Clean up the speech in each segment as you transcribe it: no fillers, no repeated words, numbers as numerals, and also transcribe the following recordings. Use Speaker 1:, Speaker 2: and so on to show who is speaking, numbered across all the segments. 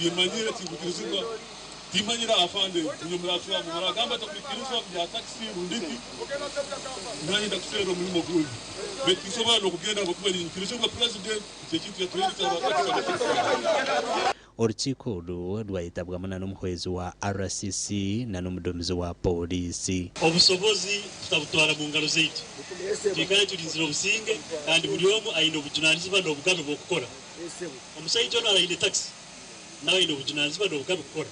Speaker 1: Timmanyire, tinkwikirizibwa, timmanyire afande inywe muragamba takwikirizibwa bya takisi rundi ki, nanye ndakuserra omulimo ogundi baitu tinsobora nokugenda habwokuba ninyikirizibwa president nti ekintu yatuherize aba takisi abatakisi.
Speaker 2: Orukiiko oru rwayetabwamu na n'omuhwezi wa RCC na n'omuduumizi wa Pooriisi.
Speaker 3: Obusobozi tutabutwara mu ngaro zaitu. Twikare turinzire obusinge kandi buri omwe aine obujunanizibwa n'obugabe bw'okukora. Omushaija onu araine takisi nawe aine obujunanizibwa n'obugabe kukora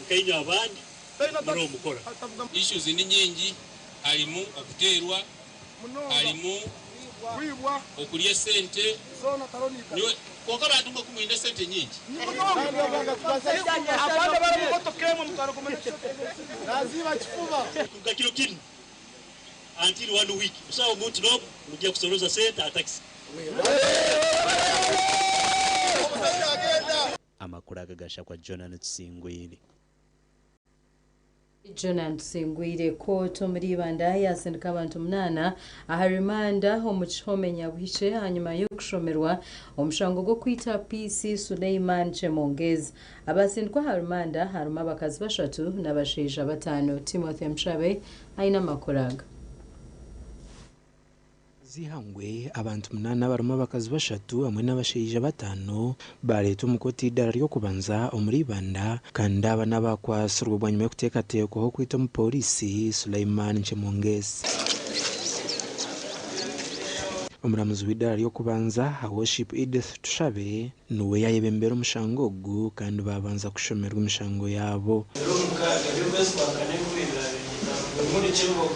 Speaker 3: nkainywe abandi muriho mukora.
Speaker 4: Issues ni nyingi harimu okuteerwa, harimu okurya esente, nyowe kwonka abantu mwe ku mwine esente nyingi.
Speaker 3: Kuruga kiro kinu until one week busaho omuntu n'omwe orikuija kusorooza sente aha takisi.
Speaker 2: Amakuru aga gashakwa Jonan Tusingwire.
Speaker 5: Jonan Tusingwire. Kooti omuri Ibanda yaasindika abantu munaana aha rimanda omu kihome Nyabuhikye ahanyima y'okushomerwa omushango gw'okwita PC Suleiman Chemonges. Abaasindikwa aha rimanda harimu abakazi bashatu n'abashaija bataano. Timothy Mushabe aine amakuru aga.
Speaker 6: Z'eihangwe, abantu munaana abarimu abakazi bashatu hamwe n'abashaija bataano baareetwa omu kooti y'eidaara ry'okubanza omuri Ibanda kandi aba n'abaakwatsirwe bwanyima y'okuteekateekwaho kwita omupooriisi Sulaiman Nchemongesi. Omuramuzi w'eidaara ry'okubanza, Her Worship Edith Tushabe niwe yaayebembera omushango ogu kandi baabanza kushomerwa emishango yaabo.
Speaker 7: Ebiro mukaaga by'okwezi kwa kana 2025, omuri Kyembogo,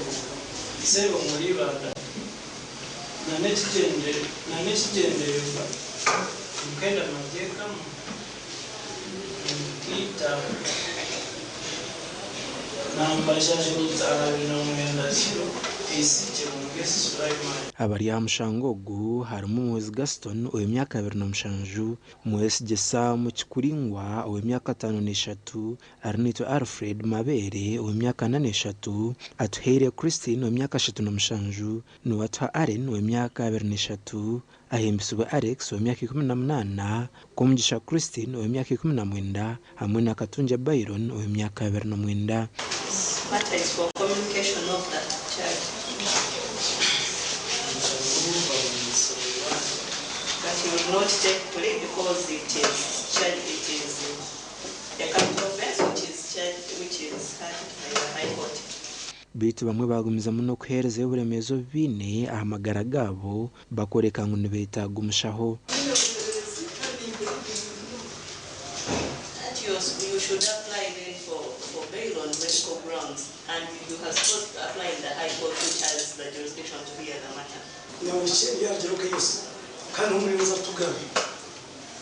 Speaker 7: Kisebe omuri Ibanda na n'ekigyendererwa omukwenda amateekamu omukwita namba 75 20 PC Chemonges Sulaiman.
Speaker 6: Abari aha mushango ogu harimu Muhwezi Gaston ow'emyaka 27, Mwesigye Sam Kikuringwa ow'emyaka 53, Arinaitwe Alfred Mabeere ow'emyaka 43, Atuhaire Christine ow'emyaka 37, Niwatuha Allen ow'emyaka 23, Ahimbisibwe Alex ow'emyaka 18, Komugisha Christine ow'emyaka 19 hamwe na Katungye Byron ow'emyaka 29.
Speaker 8: This matter is for communication of the charge. That he will not take plea because it is charge, it is a capital offense which is charged, which is heard by the High Court.
Speaker 6: Beitu bamwe baagumizamu n'okuheerezayo oburemeezi obu baine aha magara gaabo bakworeka ngu nibeetaaga omushaho.
Speaker 8: That you should apply then for bail on medical grounds and you have supposed to apply in the High Court, which has the jurisdiction to hear the matter.
Speaker 9: Nyabuhikye yarugeraho yose kandi n'umuyobozi atugarura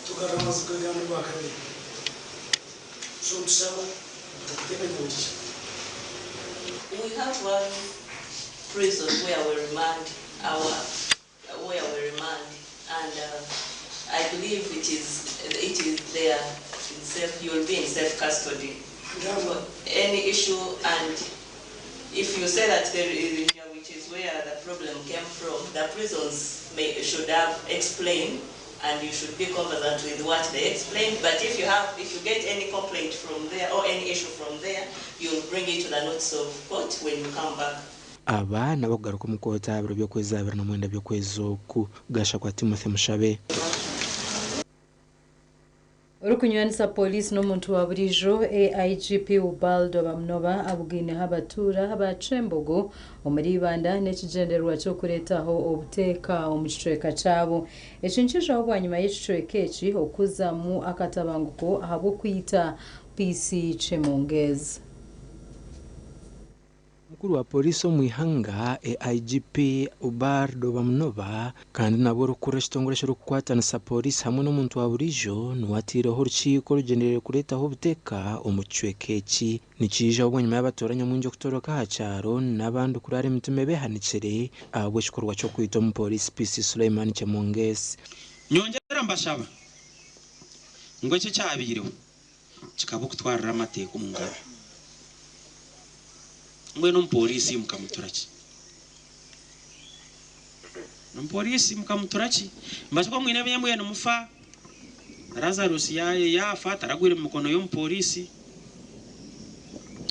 Speaker 9: tugarura amazu gagana rwa kabiri so tusaba tutatega Nyabuhikye.
Speaker 8: We have one prison where we remand our where we remand and I believe it is there in safe, you will be in safe custody for any issue. And if you say that there is, which is where the problem came from, the prisons may should have explained and you should be conversant with what they explained. But if you get any complaint from there or any issue from there, you'll bring it to the notice of court when you come back.
Speaker 6: Aba n'abakugaruka omu kooti aha biro by'okwezi 29 by'okwezi oku. Gashakwa Timothy Mushabe.
Speaker 5: Orikunywanisa poliisi n'omuntu wa burijo, AIGP Ubaldo Bamunoba, abugaineho abatuura ba Kyembogo omuri Ibanda n'ekigyendererwa ky'okureetaho obuteeka omu kicweka kyabo. Eki nikijaho bwanyima y'ekicweka eki okuzamu akatabanguko ahabw'okwita PC Chemongezi.
Speaker 6: Mukuru wa poliisi omu ihanga, AIGP Ubaldo Bamunoba, kandi nabwo orikukurira ekitongore ekirikukwatanisa poliisi hamwe n'omuntu wa burijo, niwe ataireho orukiiko orugyendereire kureetaho obuteeka omu kicweka eki. Nikiijaho bwanyima y'abatuura nyamwingi okutoroka aha kyaro n'abandi kuraara emitima ebehanikire ahabw'ekikorwa ky'okwita omupoliisi PC Sulaiman Chemongesi.
Speaker 10: Nyongyera mbashaba ngu eki ekyabaireho kikaba okutwarira amateeka omu ngaro. Mbwenu omupoliisi mukamutura ki? Omupoliisi mukamutura ki? Nimubaasa kuba mwine ebi mbwenu mufa. Lazarus yaafa taragwire mu mikono y'omupoliisi,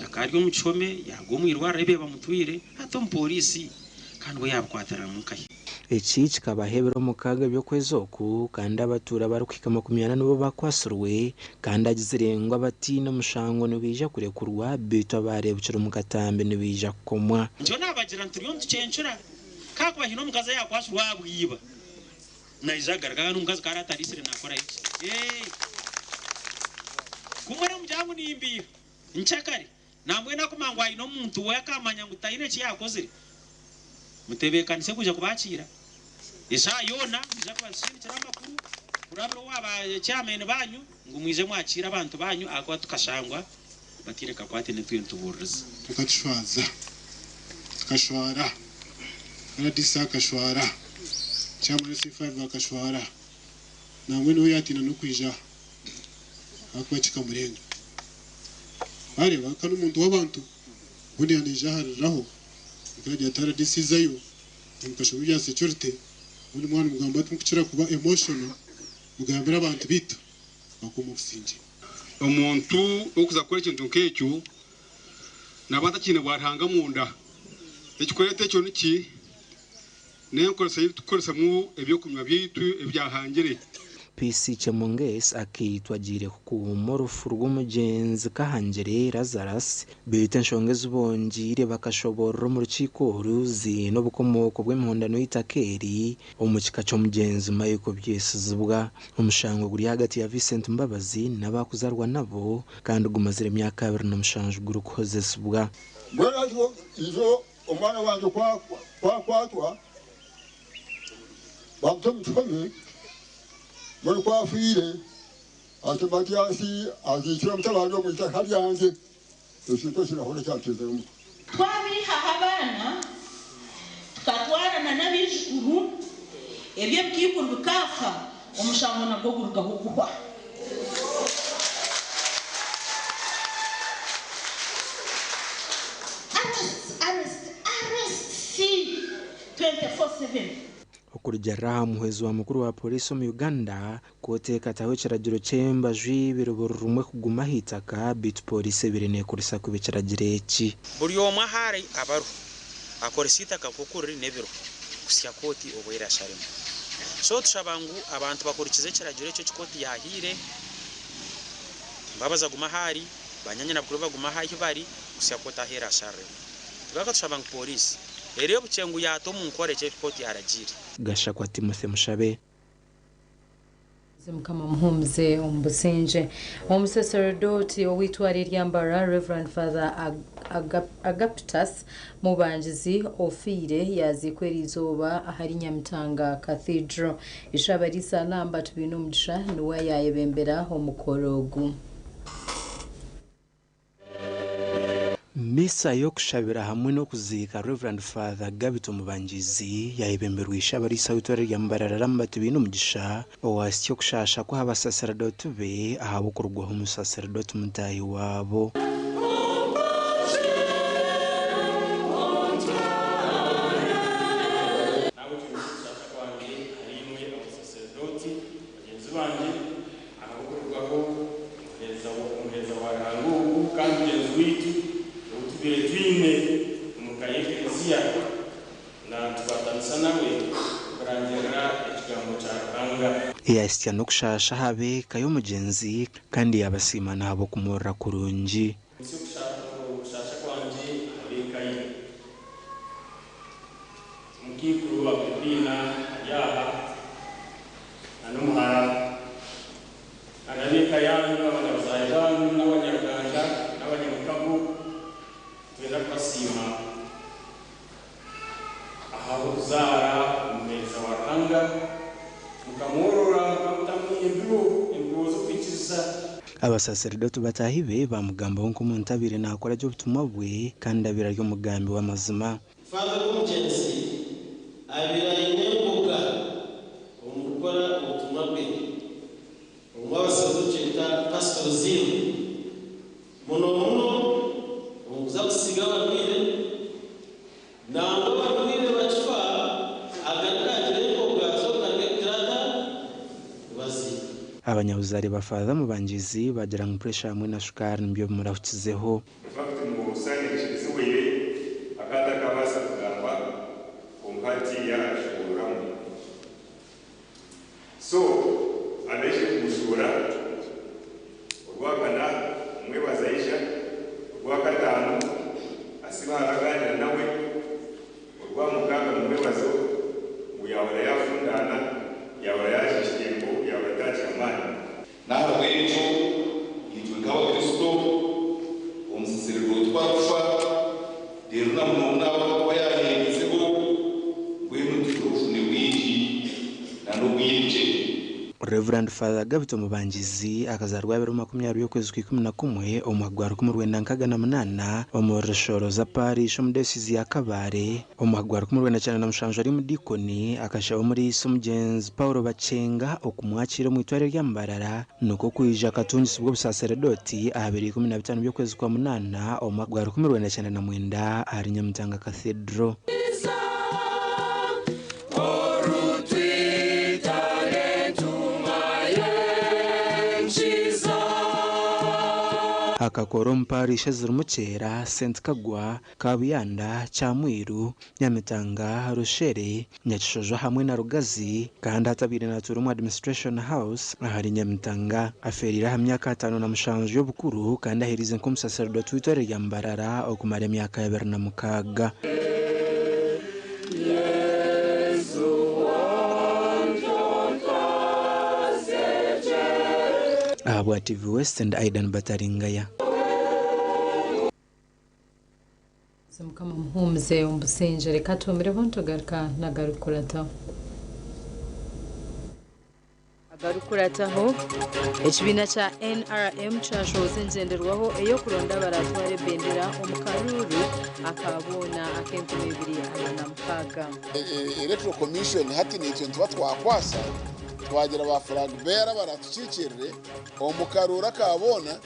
Speaker 10: akaba ari omu kihome yaagwa omu irwariro ahu bamutwire, hati omupoliisi kandi we yaabikwatiramu nkahi?
Speaker 6: Eki kikabaho ebiro 6 by'okwezi oku kandi abatuura abarikuhika 40 nibo bakwatsirwe kandi agizire ngu abataine omushango nibaija kurekurwa beitu abareebukire omu katambi nibaija kukomwa.
Speaker 10: Ntyo naabagira nti, Turiyo nitucencura. Kakuba haine omukazi ayaakwatsirwe aha bwiba, naija kugaruka kandi omukazi ku araatariisire naakora ki? Ee. Kumwe n'omugira ngu nimbiiha nkyakare, nambwenu akumanya ngu aine omuntu we akamanya ngu taine eki yaakozire, mutebeekanise kwija kubaakiira. Eshaaha yoona mwija kubasindikira amakuru kurabira owa ba chairman baanyu ngu mwije mwakiire abantu baanyu ahakuba tukashangwa bataine kakwate n'ebi turiyo nitubuuririza.
Speaker 11: Tukatushwaza, tukashwara, rdc akashwara, chairman C5 akashwara, nangwa we yatiina n'okwija ahakuba kikamurenga. Wareeba ka n'omuntu w'abantu, obundi yaija ahariraho, nkagira ati rdc izayo, omukashobo bya security, obundi mwana mugamba ati mukukira kuba emotional, mugambire abantu beitu bakuume obusingye.
Speaker 12: Omuntu orikuza kukora ekintu nk'ekyo naaba atakiine bwa Ruhanga munda. Ekirikureeta ekyo niki? N'enkoresa ei turikukoresamu eby'okunywa byaitu ebyahangire.
Speaker 6: PC Chemonges akaitwa agiire kukuuma orufu rw'omugyenzi Kahangire Lazarus beitu enshonga ezi bongyeire bakashoboorora omu rukiiko oru ziine obukomooko bw'emihondano y'eitaka eri omu kika ky'omugyenzi Michael Byesizibwa. Omushango guri ahagati ya Vincent Mbabazi n'abakuzarwa nabo kandi gumazire emyaka 27 gurikuhozesibwa.
Speaker 13: Mbwenu hati ijo omwana wangye kwakwatwa bamuta omu kihome, mbwenu ku afiire atyo Matiyasi aziikire omutabani omu itaka ryangye. Ekintu ekirahura kyanteezire omutwe.
Speaker 14: Twabiihaho abaana, tukatwarana n'abaijukuru, ebyo ebikaikuru bikaafa, omushango nagwo gurugaho guhwa. Arrest, arrest, arrest 24/7.
Speaker 6: Okurugiirira aha muhwezi wa mukuru wa pooriisi omu Uganda, kooti ekataho ekiragiro ky'embaju ibiri buri rumwe kuguma aha itaka beitu pooriisi ebaire neekoresa kubi ekiragiro eki.
Speaker 10: Buri omwe ahu ari aba ariho akoresa eitaka nk'oku riri n'ebiro kuhitsya kooti obu erasharemu. So tushaba ngu abantu bakurikize ekiragiro ekyo eki kooti yaahaire, Mbabazi agume ahu ari, banyanya na bukuru be bagume ahu bari kuhitsya kooti ahu erashariremu. Tugaruka tushaba ngu pooriisi ereebukye ngu yaata omu nkora eki kooti yaaragiire.
Speaker 6: Gashakwa Timothy Mushabe.
Speaker 5: Mukama amuhumuze omu busingye. Omusaseredooti ow'eitware erya Mbarara Rev. Father Agapitus Mubangizi ofiire yaziikwa eriizooba ahari Nyamitanga Cathedral. Ishaabariisa Alamba Tubaineomugisha niwe yaayebembera omukoro ogu.
Speaker 6: Misa y'okushabira hamwe n'okuziika Rev. Father Gabito Mubangizi yayebemberwa Ishaabariisa w'eitware rya Mbarara Lamba Tubaineomugisha owasya okushaasha kwaha abasaseredooti be ahabw'okurugwaho omusaseredooti mutaahi waabo.
Speaker 15: Nahabwekyo nikyo kusaasa kwangye ahariimwe abasaseredooti bagyenzi bangye, ahabw'okurugwaho omuheereza wa Ruhanga ogu kandi mugyenzi waitu ou tubaire twine omu ka y'Eklezia na nitukwatanisa nawe kurangirira ekigambo kya Ruhanga.
Speaker 6: Yaahitsya n'okushaasha aha b'eka y'omugyenzi kandi yaabasiima n'ahabw'okumurora kurungi.
Speaker 15: Nikyo kushaasha kwangye aha b'eka ye. Omukaikuru Agrippina ari aha, na n'omuhara, na n'ab'eka yaanyu, abanyabuzaare baanyu, n'abanyaruganda, n'abanyamukago, nitwenda kubasiima ahabw'okuzaara omuheereza wa Ruhanga, mukamworora, mukamutamu embibo, embibo z'okwikiriza.
Speaker 6: Abasaseredooti bataahi be baamugambaho nk'omuntu abaire naakora gye obutumwa bwe kandi abaire ari omugambi w'amazima.
Speaker 7: Father Omugyenzi abaire aine emboga omu kukora obutumwa bwe, obumwe abasaseredooti tukyeta Pastoral Zeal, muno muno omu kuza kusiiga abarwaire, nangwa abarwaire bakifa agaruka agira emboga z'okutandika kugira ata? Kubaziika.
Speaker 6: Abanyabuzaare ba Father Mubangizi baagira ngu puresha hamwe na shukaari nibyo bimurahukizeho.
Speaker 16: In fact ngu silence zihweire akaba atakabaasa kugamba kwonka hatiiya ashoboororamu. So abaije kumushuura Orwakana omwebazo aija, Orwakataano asiba hariho agaanira nawe, Orwamukaaga mumwebazo ngu yaahora yaafundaana, yaahora yaaja ekitembo, yaahora taagira maani.
Speaker 17: N'ahabw'ekyo itwe nk'Abakristo, omusaseredooti ku arikufa, reero na munonga naaba akuba yaaheerizeho, mbwenu nitugira obujune bwingi n'obwengye.
Speaker 6: Rev. Father Gabito Mubangizi akazaarwa aha biro 20 by'okwezi kwa 11 omu mwaka gwa 1968 omuri Rushoroza Parish omu Dayosizi ya Kabale. Omu mwaka gwa 1997 ari omudiikoni akashaba omuriisa omugyenzi Paul Bakyenga okumwakiira omu itware rya Mbarara nikwo kwija akatungisibwa obusaseredooti aha biro 15 by'okwezi kwa munaana omu mwaka gwa 1999 ahari Nyamitanga Cathedral. Akakora omu parish ezirimu Kyera, St Kagwa, Kabuyanda, Kyamwiru, Nyamitanga, Rushere, Nyakishojo hamwe na Rugazi kandi hati abaire natuura omu Administration House ahari Nyamitanga. Afeereire aha myaka 57 y'obukuru kandi aheerize nk'omusaseredooti w'eitware rya Mbarara okumara emyaka 26. Ahabwa TV West ndi Aidan Bataringaya.
Speaker 5: Mukama amuhumuze omu busingye. Reka tuhumireho nitugaruka n'agarikukurataho. Agarikukurataho, Ekibiina kya NRM kyashohoza engyenderwaho ey'okuronda abaratwara ebendera omu karuuru aka boona ak'enkumi ibiri abiri na mukaaga.
Speaker 18: Electoral Commission hati naitwe nituba twakwasa twagira ba flag bearer abaratukiikirire omu karuuru aka boona.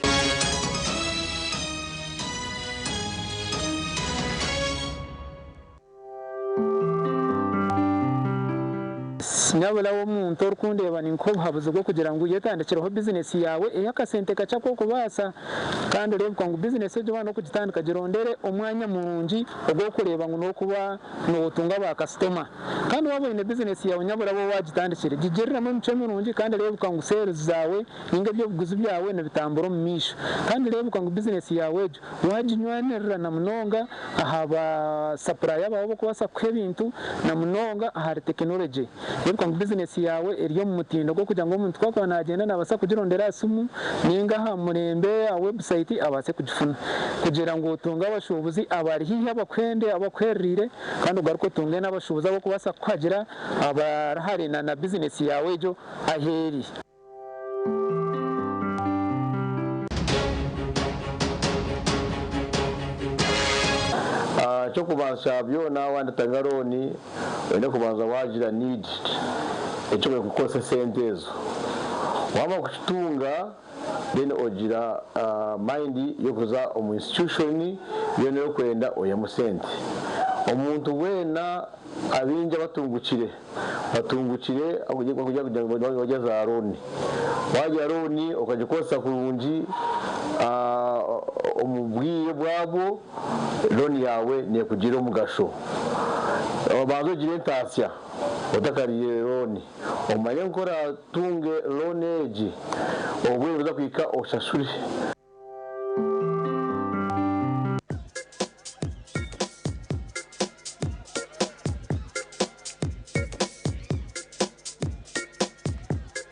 Speaker 19: Nyabura omuntu orikundeeba ninkuha obuhabuzi bw'okugira ngu yetandikireho bizinesi yaawe ey'akasente kakye aku orikubaasa kandi oreebeka ngu bizinesi egyo waaba n'okugitandika girondere omwanya murungi ogw'okureeba ngu n'okuba nootunga baakasitoma. Kandi waaba oine bizinesi yaawe nyabura waaba waagitandikire gigiriremu emicwe mirungi kandi reebeka ngu seeruzi zaawe nainga eby'obuguzi byawe nibitambura omu maisho. Kandi reebeka ngu bizinesi yaawe egyo Waaginywanirira na munonga aha ba sapuraya baawe abarikubaasa kukuha ebintu na munonga ahari tekinologye. Reebeka ngu bizinesi yaawe eri omu mutindo gw'okugira ngu omuntu ku arikuba naagyenda naabaasa kugirondera aha simu nainga aha murembe aha webusayiti abaase kugifuna. Kugira ngu otunge abashuubuzi abari haihi abakuhende abakuhereriire kandi ogaruke otunge n'abashuubuzi abarikubaasa kukuhagira abari hare na bizinesi yaawe egyo ahu eri.
Speaker 20: Eky'okubanza byona waandatanga looni oine kubanza waagira need eki orikukozesa esente ezo. Waamara kukitunga then ogira mind y'okuza omu institution yoona ei orikwenda oihemu sente. Omuntu weena abaingi abatungukire Batungukire ahabw'okugira ngu nibarya za looni. Warya looni okagikozesa kurungi omu bwire bwabwo, looni yaawe neekugirira omugasho. Obanze ogire entaasya otakariire looni, omanye ngu ku oraatunge looni egi, obwire nibuza kuhika oshashure.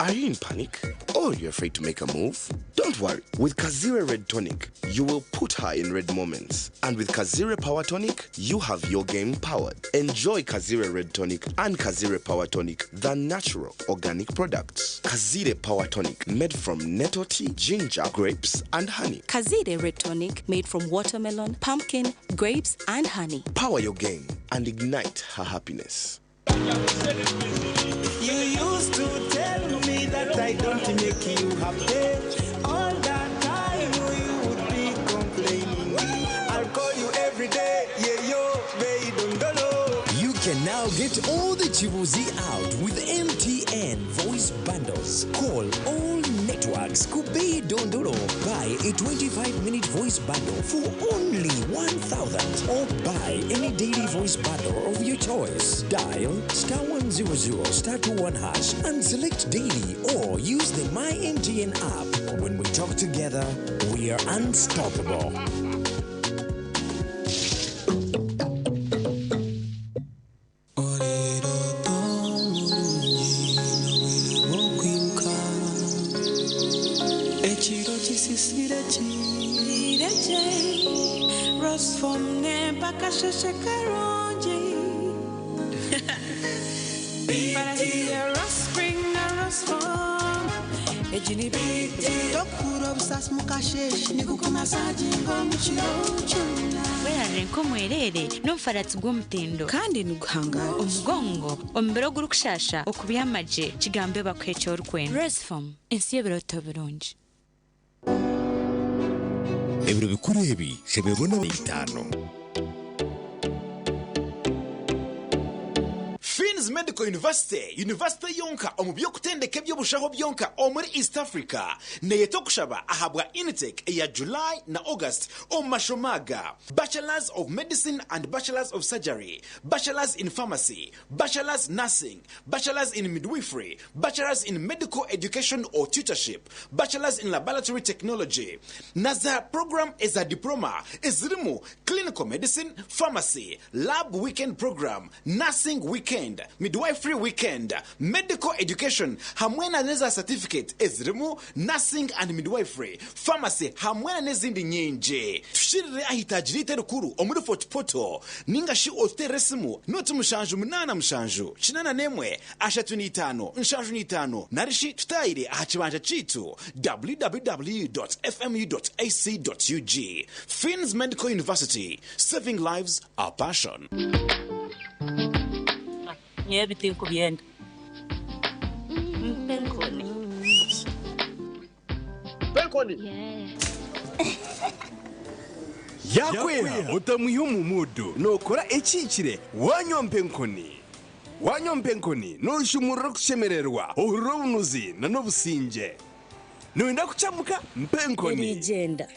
Speaker 21: Are you in panic? Or you're afraid to make a move? Don't worry. With Kazire Red Tonic, you will put her in red moments. And with Kazire Power Tonic, you have your game powered. Enjoy Kazire Red Tonic and Kazire Power Tonic, the natural organic products. Kazire Power Tonic, made from nettle tea, ginger, grapes, and honey.
Speaker 22: Kazire Red Tonic, made from watermelon, pumpkin, grapes, and honey.
Speaker 21: Power your game and ignite her happiness.
Speaker 23: You used to tell me that I don't make you happy. All that time you would be complaining. I'll call you every day, yeah, yo, baby, dondolo.
Speaker 24: You can now get all the Chibuzi out with MTN voice bundles. Call all
Speaker 1: Ndolo, buy a 25-minute voice bundle for only 1,000 or buy any daily voice bundle of your choice. Dial star 100 star 21 hash and select daily or use the My MTN app. When we talk together, we are unstoppable.
Speaker 3: Ekiro kisisire kireje Rosfom mpaka sheshe karungi Barahire Rospring na Rosfom Ejini biti Tokura obusasi mukasheshe Nikukumasaginga omukiro kyona
Speaker 4: Werarire nk'omwerere n'omufaratsi gw'omutindo kandi niguhangara omugongo omubiri ogurikushasha okubyama gye kigambe bakuha eki orikwenda. Resform ensi y'ebiroto birungi.
Speaker 24: Ebiro bikuru ebi shemererwa n'abaitaano.
Speaker 25: Finn's Medical University, yunivasite yonka omu by'okutendeka eby'obushaho byonka omuri East Africa, neeyeta okushaba ahabwa intake eya July na August omu mashomo aga, Bachelors of Medicine and Bachelors of Surgery, Bachelors in Pharmacy, Bachelors Nursing, Bachelors in Midwifery, Bachelors in Medical Education or Tutorship, Bachelors in Laboratory Technology, na za puroguraamu eza Diploma ezirimu Clinical Medicine, Pharmacy, Lab Weekend Program, Nursing Weekend, Midwifery Weekend, Medical Education hamwe na n'eza satifiketi ezirimu Nursing and Midwifery, Pharmacy hamwe na n'ezindi nyingi. Tushirire aha itaagi ryaitu erikuru omuri Fort Portal ninga shi otuteerere esimu noti 7 8 7 81 35 75 nari shi tutaayire aha kibanja kyaitu www.fmu.ac.ug. Finn's Medical University, saving lives, our passion.
Speaker 26: Nyowe ebi tinkubyenda. Mpa enkoni.
Speaker 27: Mpa enkoni.
Speaker 21: Yakweha otamwiha omu muudu nookora ekihikire waanywa mpa enkoni. Waanywa mpa enkoni nooshumurura okushemererwa, ohurira obunuzi n'obusingye. Nooyenda kucamuka? Mpa enkoni.
Speaker 26: Eriigyenda,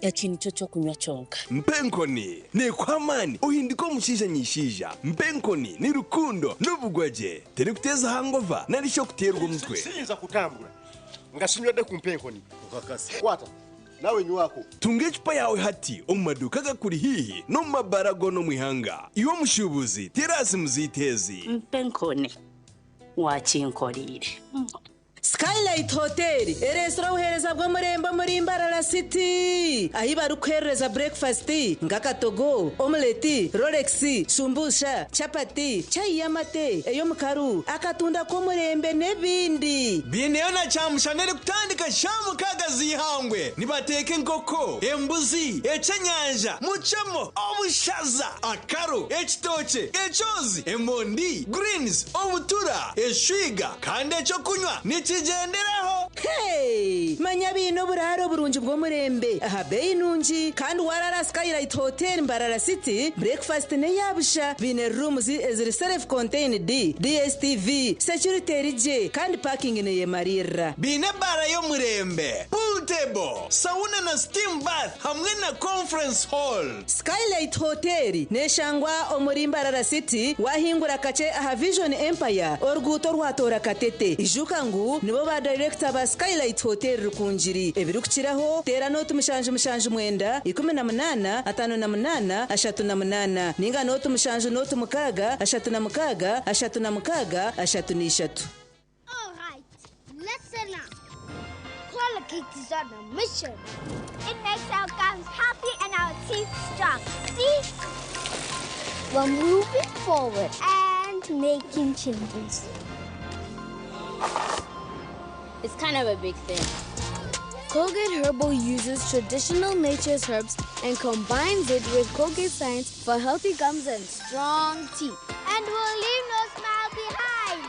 Speaker 26: eki nikyo ky'okunywa kyonka.
Speaker 21: Mpa enkoni neekuha amaani ohinduka omushaija nyishaija. Mpa enkoni ni rukundo n'obugwagye. Terikuteeza hangova nari shi okuteerwa omutwe.
Speaker 27: Siyinza kutambura nga sinywedde ku mpa enkoni. Kwata naawe nywako.
Speaker 21: Tunga ecupa yaawe hati omu maduuka agakuri haihi n'omu mabaara goona omu ihanga. Iwe omushuubuzi, teera aha simu zaitu ezi.
Speaker 26: Mpa enkoni, waakinkoreire.
Speaker 28: Skylight Hotel ereetsire obuheereza bw'omurembe omuri Mbarara City ahi barikuheerereza breakfast nk'akatogo, omelette, rolex, shumbusha, chapati, chai y'amate, ey'omukaru, akatunda k'omurembe n'ebindi.
Speaker 29: Biineyo na kyamushana erikutandika shaaha mukaaga z'eihangwe. Nibateeka enkoko, embuzi, eky'enyanja, mucemo, obushaza, akaru, ekitookye, ekyozi, emondi, greens, obutura, eshwiga kandi eky'okunywa nikigyenderaho.
Speaker 28: Hey! Manya baine oburaaro burungi bw'omurembe aha beeyi nungi kandi waraara Skylight Hotel Mbarara City, breakfast n'eya busha. Baine rooms eziri self contained, DSTV, security eri gye kandi parking neyemariirira.
Speaker 29: Baine ebaara y'omurembe, pool table, sauna na steam bath hamwe na conference hall.
Speaker 28: Skylight Hotel neshangwa omuri Mbarara City wahingura kakye aha Vision Empire oruguuto orwatoora Katete. Ijuka ngu nibo ba dayirekita ba Skylight Hotel Rukungiri. Ebirikukiraho teera nooti 779 18 58 38 ninga nooti 7 nooti 6 36 36 33.
Speaker 30: All right, listen up. Colgate is on a mission. It makes our gums healthy and our teeth strong. See? We're moving forward and making changes.
Speaker 31: It's kind of a big thing.
Speaker 32: Colgate Herbal uses traditional nature's herbs and combines it with Colgate science for healthy gums and strong teeth.
Speaker 30: And we'll leave no smile behind.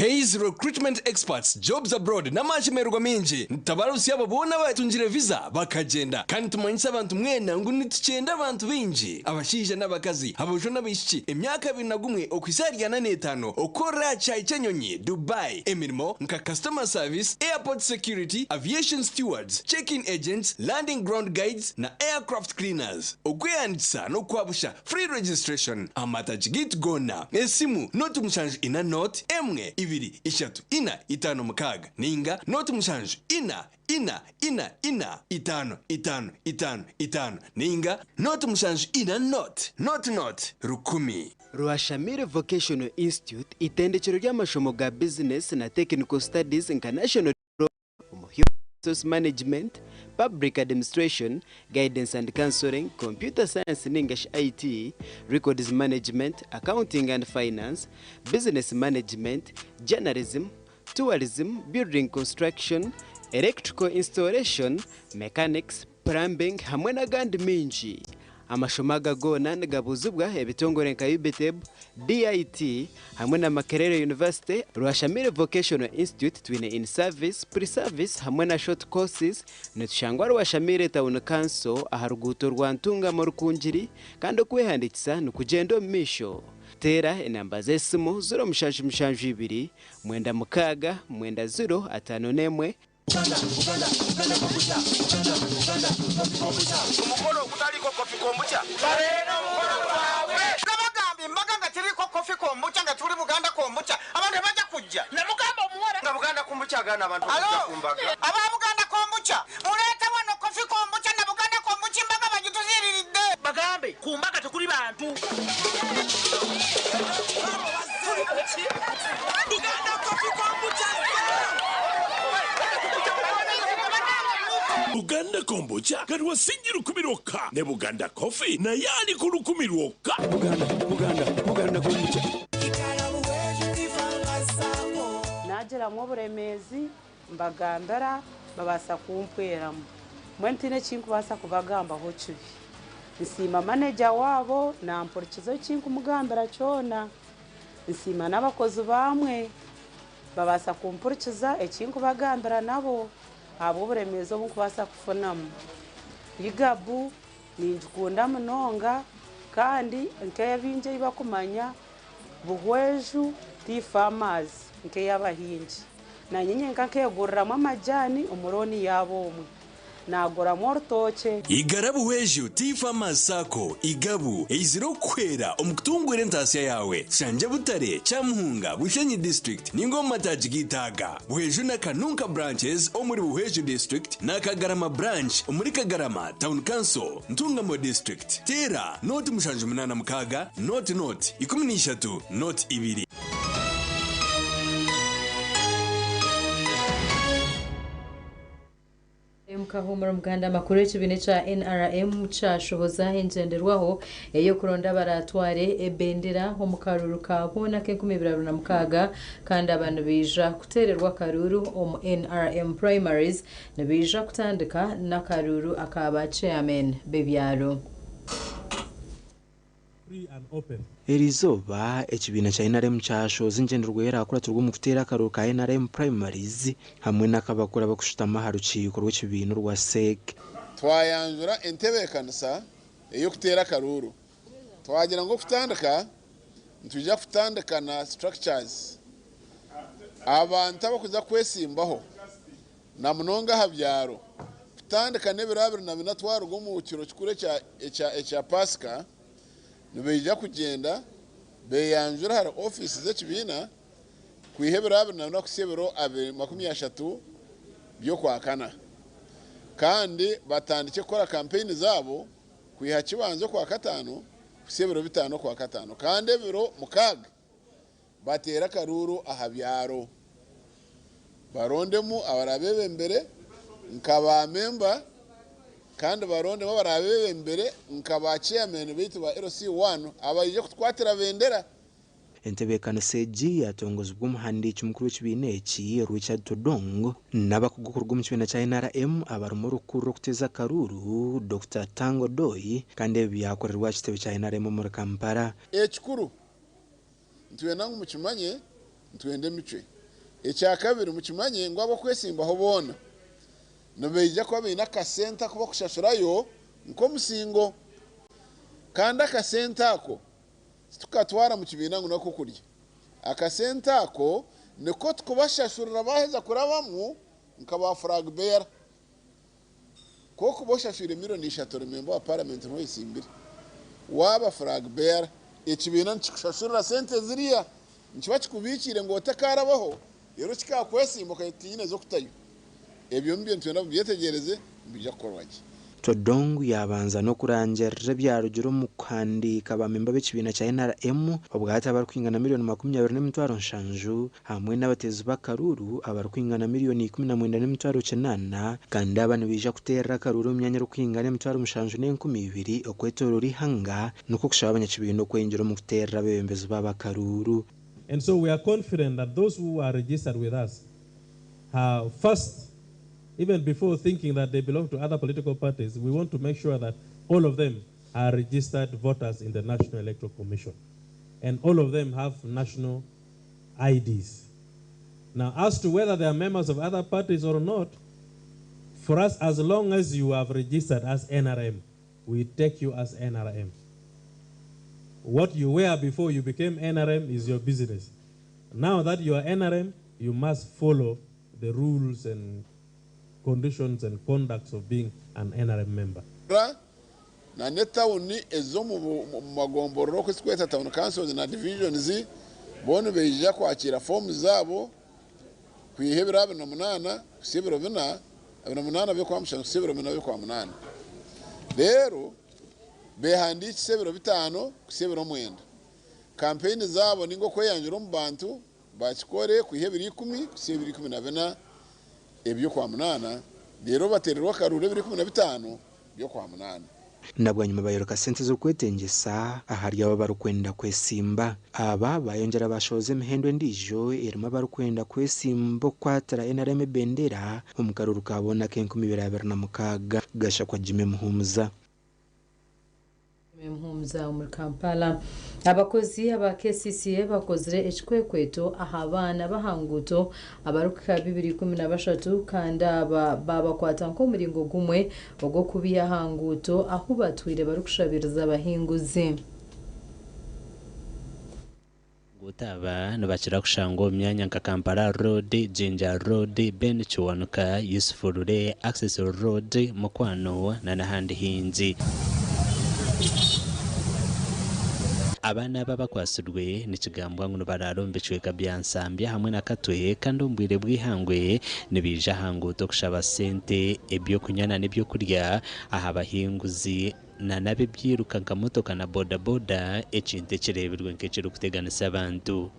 Speaker 29: Hays Recruitment Experts, Jobs Abroad n'amashemererwa maingi nitutabarutsya abo boona abatungire visa bakagyenda. Kandi nitumanyisa abantu mwena ngu nitukyenda abantu baingi, abashaija n'abakazi, aboojo n'abaishiki, emyaka 21 okuhitsya ahari 45 okukorera aha kishaayi ky'enyonyi, Dubai, emirimo nka Customer Service, Airport Security, Aviation Stewards, Check-in Agents, Landing Ground Guides na Aircraft Cleaners. Okwehandiikisa n'okwabusha, Free registration, Amatagi gaitu goona, esimu, 0 7 0 1 2 3 4 5 6 ninga 0 7 4 4 4 4 5 5 5 5 ninga 0 7 4 0 0 0 1000.
Speaker 2: Rwashamire Vocational Institute itendekero ry'amashomo ga bizinesi na Technical Studies nka National Diploma omu Human Resource Management, Public Administration, Guidance and Counseling, Computer Science ningashi IT, Records Management, Accounting and Finance, Business Management, Journalism, Tourism, Building Construction, Electrical Installation, Mechanics, Plumbing hamwe n'agandi maingi. Amashomo aga goona nigabuuzibwa ebitongore nka UBTEB, DIT hamwe na Makerere University. Rwashamire Vocational Institute twine in service, pre-service hamwe na short courses. Nitushangwa Rwashamire Town Council aha ruguuto rwa Ntungamo Rukungiri kandi okwehandiikisa nikugyenda omu maisho. Teera enamba z'esimu 0772 96 90 51.
Speaker 7: Omukolo ogutaliiko coffee kombucha.
Speaker 8: Nga bagamba embaga nga teriiko coffee kombucha nga tuli Buganda kombucha abantu tebajja kujja.
Speaker 7: Namugamba omuwala nga Buganda kombucha agaana abantu
Speaker 8: Alo,
Speaker 7: okujja ku mbaga.
Speaker 8: Aba Buganda kombucha muleete wano coffee kombucha na Buganda kombucha embaga bagituziriridde.
Speaker 7: Bagambe ku mbaga tekuli bantu.
Speaker 8: Buganda coffee kombucha.
Speaker 9: Buganda kombucha kati wasingi 1000 lwokka ne Buganda coffee naye ali ku 1000 lwokka.
Speaker 23: Buganda, Buganda, Buganda kombucha.
Speaker 10: Nagiramu oburemeezi mbagambira babaasa kumpweramu mbwenu tihaine ekinkubaasa kubagambaho kibi. Nsiima maneja waabo nampurikiza ekinkumugambira kyona. Nsiima n'abakozi bamwe babaasa kumpurikiza ekinkubagambira nabo ahabw'oburemeezi obu nkubaasa kufunamu. Igabu ningikunda munonga kandi nk'ebingi ebi bakumanya Buhweju Tea Farmers nk'ey'abahingi. Nanye nyenka nkeguriramu amajaani omu looni yaabo omwe. Naaguramu orutookye.
Speaker 29: Igara Buhweju Tea Farmers Sacco, Igabu, eizire okukuhwera omu kutunguura entaasya yaawe. Shangye Butare, Kyamuhunga, Bushenyi District ninga omu mataagi g'eitaaga. Buhweju na Kanunka Branches omuri Buhweju District na Kagarama Branch omuri Kagarama Town Council, Ntungamo District. Teera nooti 786 nooti nooti 13 nooti 2.
Speaker 5: Mukahumura Omuganda amakuru ekibiina ekya NRM kyashohoza engyenderwaho ey'okuronda abaratware ebendera omu karuuru ka boona ak'enkumi ibiri abiri na mukaaga kandi aba nibaija kuteererwa akaruuru omu NRM primaries nibaija kutandika n'akaruuru aka ba chairman b'ebyaro.
Speaker 6: Eriizooba, ekibiina kya NRM kyashohoza engyenderwaho eraakuratirwe omu kuteera akaruuru ka NRM Primaries hamwe n'akabakuru abarikushutama aha rukiiko rw'ekibiina orwa CEC.
Speaker 18: Twayanjura entebeekanisa ey'okuteera akaruuru. Twagira ngu okutandika nitwija kutandika na structures. Abantu abarikuza kwesimbaho na munonga aha byaro kutandika n'ebiro 24 twaruga omu kiro kikuru ekya Pasika nibaija kugyenda beeyanjure ahari ofiisi z'ekibiina kwiha ebiro 24 kuhitsya ebiro 30 by'Okwakana kandi batandikye kukora kampeyini zaabo kwiha Kibanza Okwakataano kuhitsya ebiro 5 Okwakataano kandi ebiro 6 bateere akaruuru aha byaro barondemu abaraabeebembere nka baamemba kandi barondemu abaraabeebembere nka ba chairman baitu ba LC1 abaije kutukwatira bendera.
Speaker 6: Entebeekanisa egi yaatongozibwa omuhandiiki mukuru w'ekibiina eki, Richard Todwong n'abakugu kuruga omu kibiina kya NRM abarimu orikukurira okuteeza akaruuru, Dokita Tang Odoi kandi ebi byakorerwa aha kitebe kya NRM omuri Kampala.
Speaker 18: Ekikuru, nitwenda ngu mukimanye Nitwenda emicwe. Ekyakabiri, mukimanye ngu ab'okwesimbaho boona nibaija kuba baine akasente aku bakushashurayo nk'omusingo. Kandi akasente ako titukatwara mu kibiina ngu n'ak'okurya. Akasente ako niko tukubashashurira baaheza kurabamu nka ba flag bearer. Ku okuba oshashwire 3 million ori memba wa paramenti n'oyesimbire, waaba flag bearer, ekibiina nikikushashurira sente ziriya. Nikiba kikubiikiire ngu otakarabaho, reero kikakwesimba okagira tinyine z'okutayo. Ebyo nibyo nitwenda mubyetegyereze, nibiija kukorwa gye.
Speaker 6: Todwong yabanza n'okurangirira ebyarugire omu kuhandiika bamemba b'ekibiina kya NRM obwahati abarikwingana 207,000,000 hamwe n'abateezi b'akaruuru abarikwingana 19,800,000 kandi aba nibaija kuteerera akaruuru omu myanya erikwingana 7,002 okwetooroora eihanga, nikwo kushaba abanyakibiina okweyongyera omu kuteerera abeebembezi baabo akaruuru.
Speaker 1: And so we are confident that those who are registered with us are first, even before thinking that they belong to other political parties, we want to make sure that all of them are registered voters in the National Electoral Commission. And all of them have national IDs. Now, as to whether they are members of other parties or not, for us, as long as you have registered as NRM, we take you as NRM. What you were before you became NRM is your business. Now that you are NRM, you must follow the rules and conditions and conducts of being an NRM member.
Speaker 18: Na n'etawuni ez'omu mu magombororo, oku zirikweta town councils na divisions, boona baija kwakira foomu zaabo kwiha ebiro 28 kuhitsya ebiro 4, 28 by'okwamushana kuhitsya ebiro 4 by'okwamunaana. Reero behandiikise ebiro 5 kuhitsya ebiro 9. Kampeyini zaabo ninga okweyanjura omu bantu bakikore kwiha ebiro 10 kuhitsya ebiro 14 eby'okwamunaana, reero bateererwe akaruuru ebiro 15 by'okwamunaana.
Speaker 6: Na bwanyima bayoreka sente z'okwetengyesa ahari abo abarikwenda kwesimba. Aba bayongyera bashohoza emihendo endiijo erimu abarikwenda kwesimba okukwatira NRM ebendera omu karuuru ka boona ak'e2026. Gashakwa Jimmy Muhumuza.
Speaker 5: Muhumuza omuri Kampala. Abakozi aba KCCA bakozire ekikwekweto aha baana b'ahanguuto abarikuhika 213, kandi aba babakwata nk'omuringo gumwe ogw'okubiha aha nguuto ahu batwire barikushabiriza abahinguzi.
Speaker 3: Nguuto aba nibakira kushangwa omu myanya nka Kampala Road, Jinja Road, Ben Kiwanuka, Yusuf Lule, Access Road, Mukwano na n'ahandi hingi. Abaana aba abakwatsirwe nikigambwa ngu nibaraara omu bicweka bya Nsambya hamwe na Katwe, kandi omu bwire bw'eihangwe nibaija aha nguuto kushaba sente, ebyokunywa na n'ebyokurya aha bahinguzi na n'ab'ebyiruka nka motoka na bodaboda, ekintu ekireebirwe nk'ekirikuteganisa abantu.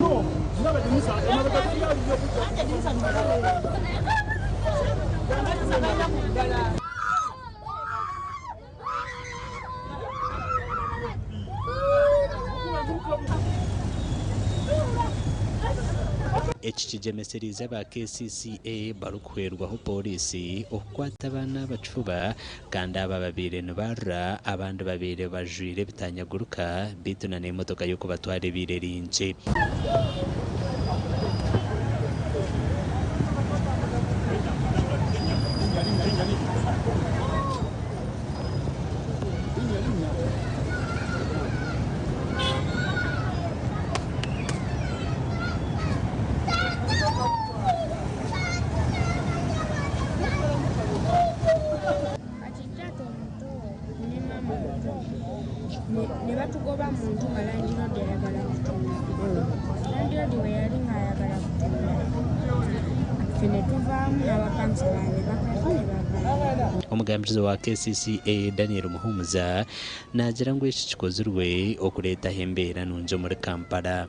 Speaker 3: Eki kigyemeseriize aba KCCA barikuhwerwaho pooriisi okukwata abaana aba kifuba, kandi aba babaire nibarira, abandi babaire bajwaire ebitanyagurika, beitu na n'emotoka y'okubatwara ebaire eri nkye.
Speaker 11: Kati taata omuto ne maama omuto ne batugoba mu nju nga landiroodi ayagala kutunda. Landiroodi we yali ng'ayagala kutunda, ffe ne tuvaamu n'abapangisa balala ne bakava ne bavaayo.
Speaker 3: Omugambirizi wa KCCA Daniel Muhumuza naagira ngu eki kikozirwe okureetaho embeera nungi omuri Kampala.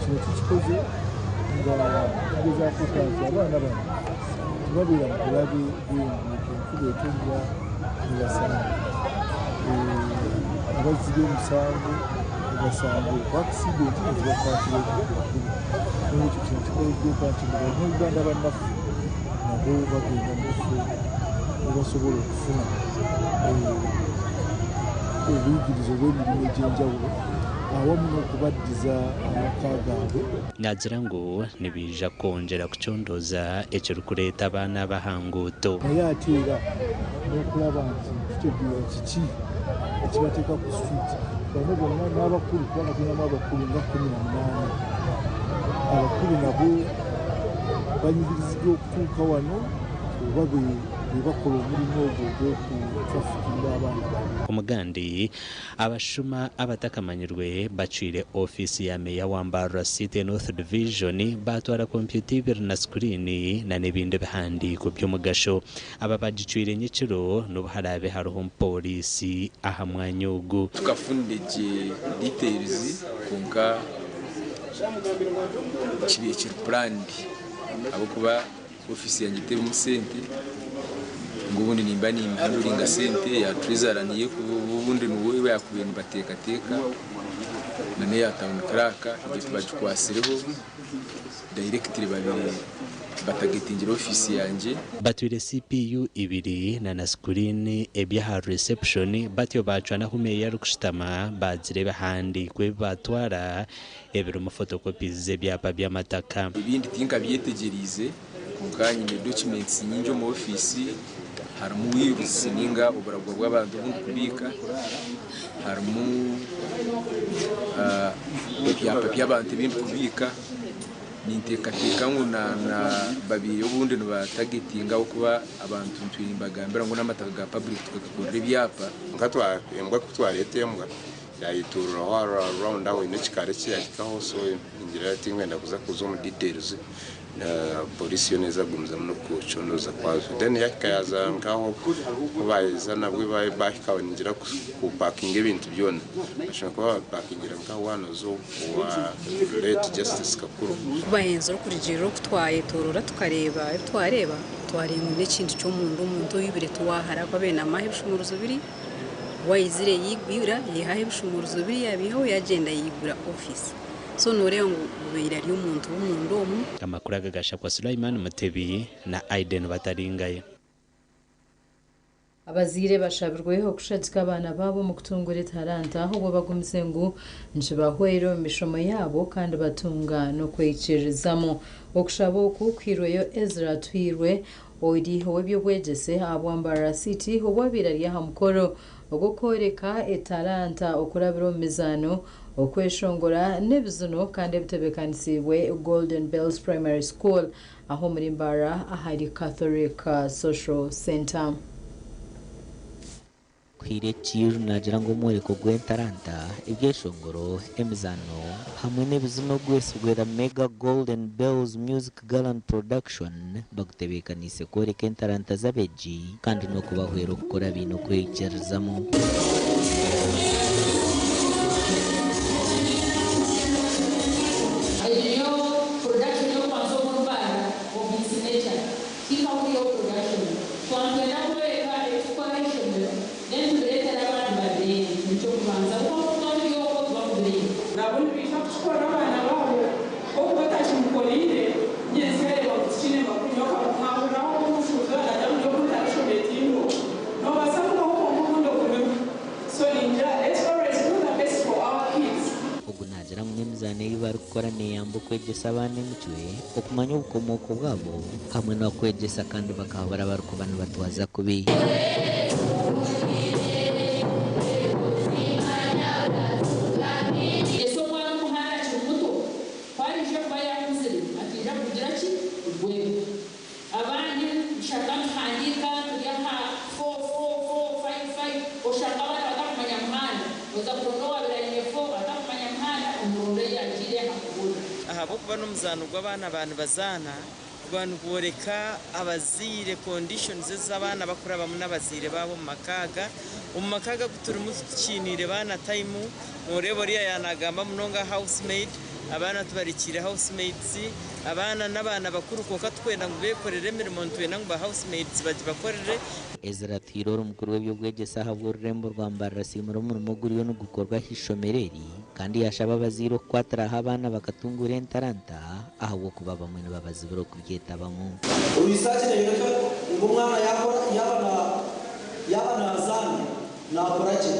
Speaker 12: Kino tukikoze nga tugezaako okulaba nti abaana bano tebabeera mu bulabe bw'enguudo, enkuba etonnya nebasanga abazzi b'emisango nebasanga accident nezibakwatira okukuba. Nolwekyo kino kikoleddwa okuba nti bannayuganda bannaffe nabo bagenda mu bifo webasobola okufuna Obuyigirize obw'emirimu egy'enjawulo awamu n'okubaddiza amaka gaabwe.
Speaker 3: Naagira ngu nibaija kwongyera kucondooza ekirikureeta abaana aba aha nguuto.
Speaker 12: Naye ate era n'okulaba nti tutegeera kiki ekibateeka ku street bano bonna n'abakulu kubanga tulinamu abakulu nga 18 abakulu nabo banyigiriziddwa okutuuka wano oba be bakola omulimu ogwo ogw'okutrafikinga abaana bano.
Speaker 3: Omugandi, Abashuma abatakamanyirwe bacwire ofiisi ya Meeya wa Mbarara City North Division baatwara kompyuta ibiri na sikuriini na n'ebindi bihandiiko by'omugasho. Aba bagicwire nyekiro n'obu haraabe hariho omupooriisi aha mwanya ogu.
Speaker 4: Tukafunire gye details kwonka kibaire kiri planned ahabw'okuba ofiisi yangye terimu sente ngu obundi nimba nimpanduringa sente ya treasurer niyo obundi niwe yakubaire nibateekateeka na n'eya town clerk egyo tibagikwatsireho directly babaire batagetingire ofiisi yangye.
Speaker 3: Batwire CPU ibiri na na sikuriini eby'aha reception batyo baacwa n'ahu meeya arikushutama baagira ebihandiiko ebi baatwara ebirimu photocopies z'ebyapa by'amataka.
Speaker 4: Ebindi tinkabyetegyereize kwonka nyine documents nyingi omu ofiisi harimu wills ninga oburagwa bw'abantu obu ndikubiika, harimu ebyapa by'abantu ebi ndikubiika. Ninteekateeka ngu na babaire obundi nibatagetinga ahabw'okuba abantu ntwire nimbagambira ngu n'amataka ga public tukagakorera ebyapa.
Speaker 13: Nka embwa ku twareeta embwa yayetorora aho round aho eine ekikaari eki yahikaho so ningira tinkwenda kuza kuza omu details polisi yo neeza kugumizamu n'okucondooza kwazo then yahika yaaza nkaho ku baaheza nabwe bahika ningira kupakinga ebintu byona bashobora kuba babipakingira nkaho wanoza owa late Justice Kakuru.
Speaker 14: Ku bahenzire okurugirira oku twayetorora tukareeba ebi twareeba, twareeba ngu n'ekintu ky'omunda omuntu oibire tiwahara ku abaire naamuha ebishumuruzo biri, waizire yaigwira yaihaho ebishumuruzo biri yaabiihaho yaagyenda yaigura ofiisi. So nooreeba ngu obaire ari omuntu w'omunda omu.
Speaker 3: Amakuru aga gashakwa Sulaiman Mutebi na Aiden Bataringaya.
Speaker 5: Abazaire bashabirwe okushagika abaana baabo omu kutungura etaranta obwo bagumize ngu nikibahwera omu mishomo yaabo kandi batunga n'okweyikiririzamu. Okushaba oku kuhairweyo Ezra Atuhairwe ori ow'eby'obwegyese ahabwa Mbarara City obu abaire ari aha mukoro ogw'okworeka etaranta okurabira omu mizaano, okweshongora n'ebizino kandi ebitebeekanisiibwe Golden Bells Primary School aho omuri Mbarara ahari Catholic Social Centre.
Speaker 15: Kuhire Kiiru naagira ngu omworeko gw'entaranta, ebyeshongoro, emizaano hamwe n'ebizina ogwetsirwe The Mega Golden Bells Music Gala and Production bagutebeekaniise kworeka entaranta z'abeegi kandi n'okubahwera okukura baine okweyikirizamu.
Speaker 16: Egyo niyo production y'okubanza omu Rubanda of its nature. Tihahuriyeho production. Twaba nitwenda kubereka ebi tukukora aha ishomero then tubireetere abandi babireebe. N'eky'okubanza ahabw'okuba ku tuba turi okwo tuba kubireeba.
Speaker 17: Nabo nibaija kukikorera abaana baabo. Okuba otakimukoreire, nyentsya yareeba ngu tikiine makuru. Nyowe nkamuhuriraho ngu omushuubuzi ogu naagira ngu nyowe oku ntarishoma etindo. Noobaasa kubaho kwonka obundi ogumeho. So ningira let's always do the best for our kids.
Speaker 15: Ogu naagira ngu n'emizaano ei barikukora neeyamba okwegyesa abaana emicwe, okumanya obukomooko bwabo hamwe n'okwegyesa kandi bakahabura abarikuba nibatwaza kubi.
Speaker 16: Ese omwana omuhara akiri muto ku araije kuba yaakuzire ataija kugira ki? Kugwerwa. Abandi nitushanga nituhandiika turi aha four four four five five oshanga abaana batakumanya muhanda. Oza kuronda owaabaire aine four atakumanya muhanda omuronda ei yaagiire aha kuburira.
Speaker 19: Ahabw'okuba n'omuzaano gw'abaana ba nibazaana guba nigworeka abazaire conditions ezi abaana bakurabamu n'abazaire baabo omu maka aga. Omu maka aga agu turimu titukiiniire baana time, noreeba oriya yaanagamba munonga aha house maid, abaana tubarekiire house maids, abaana n'abaana bakuru kwonka tukwenda ngu bekorere emirimo nitwenda ngu ba house maids bagibakorere.
Speaker 15: Ezra Atuhaire ori mukuru w'eby'obwegyese ahabw'orurembo rwa Mbarara asiimire omurimo oguriyo nigukorwa aha ishomero eri kandi yaashaba abazaire okukwatiraho abaana bakatunguura entaranta ahabw'okuba abamwe nibabazibira okuryetabamu.
Speaker 20: Research neyoreka ngu omwana yaaba yaaba nazaana nakura gye.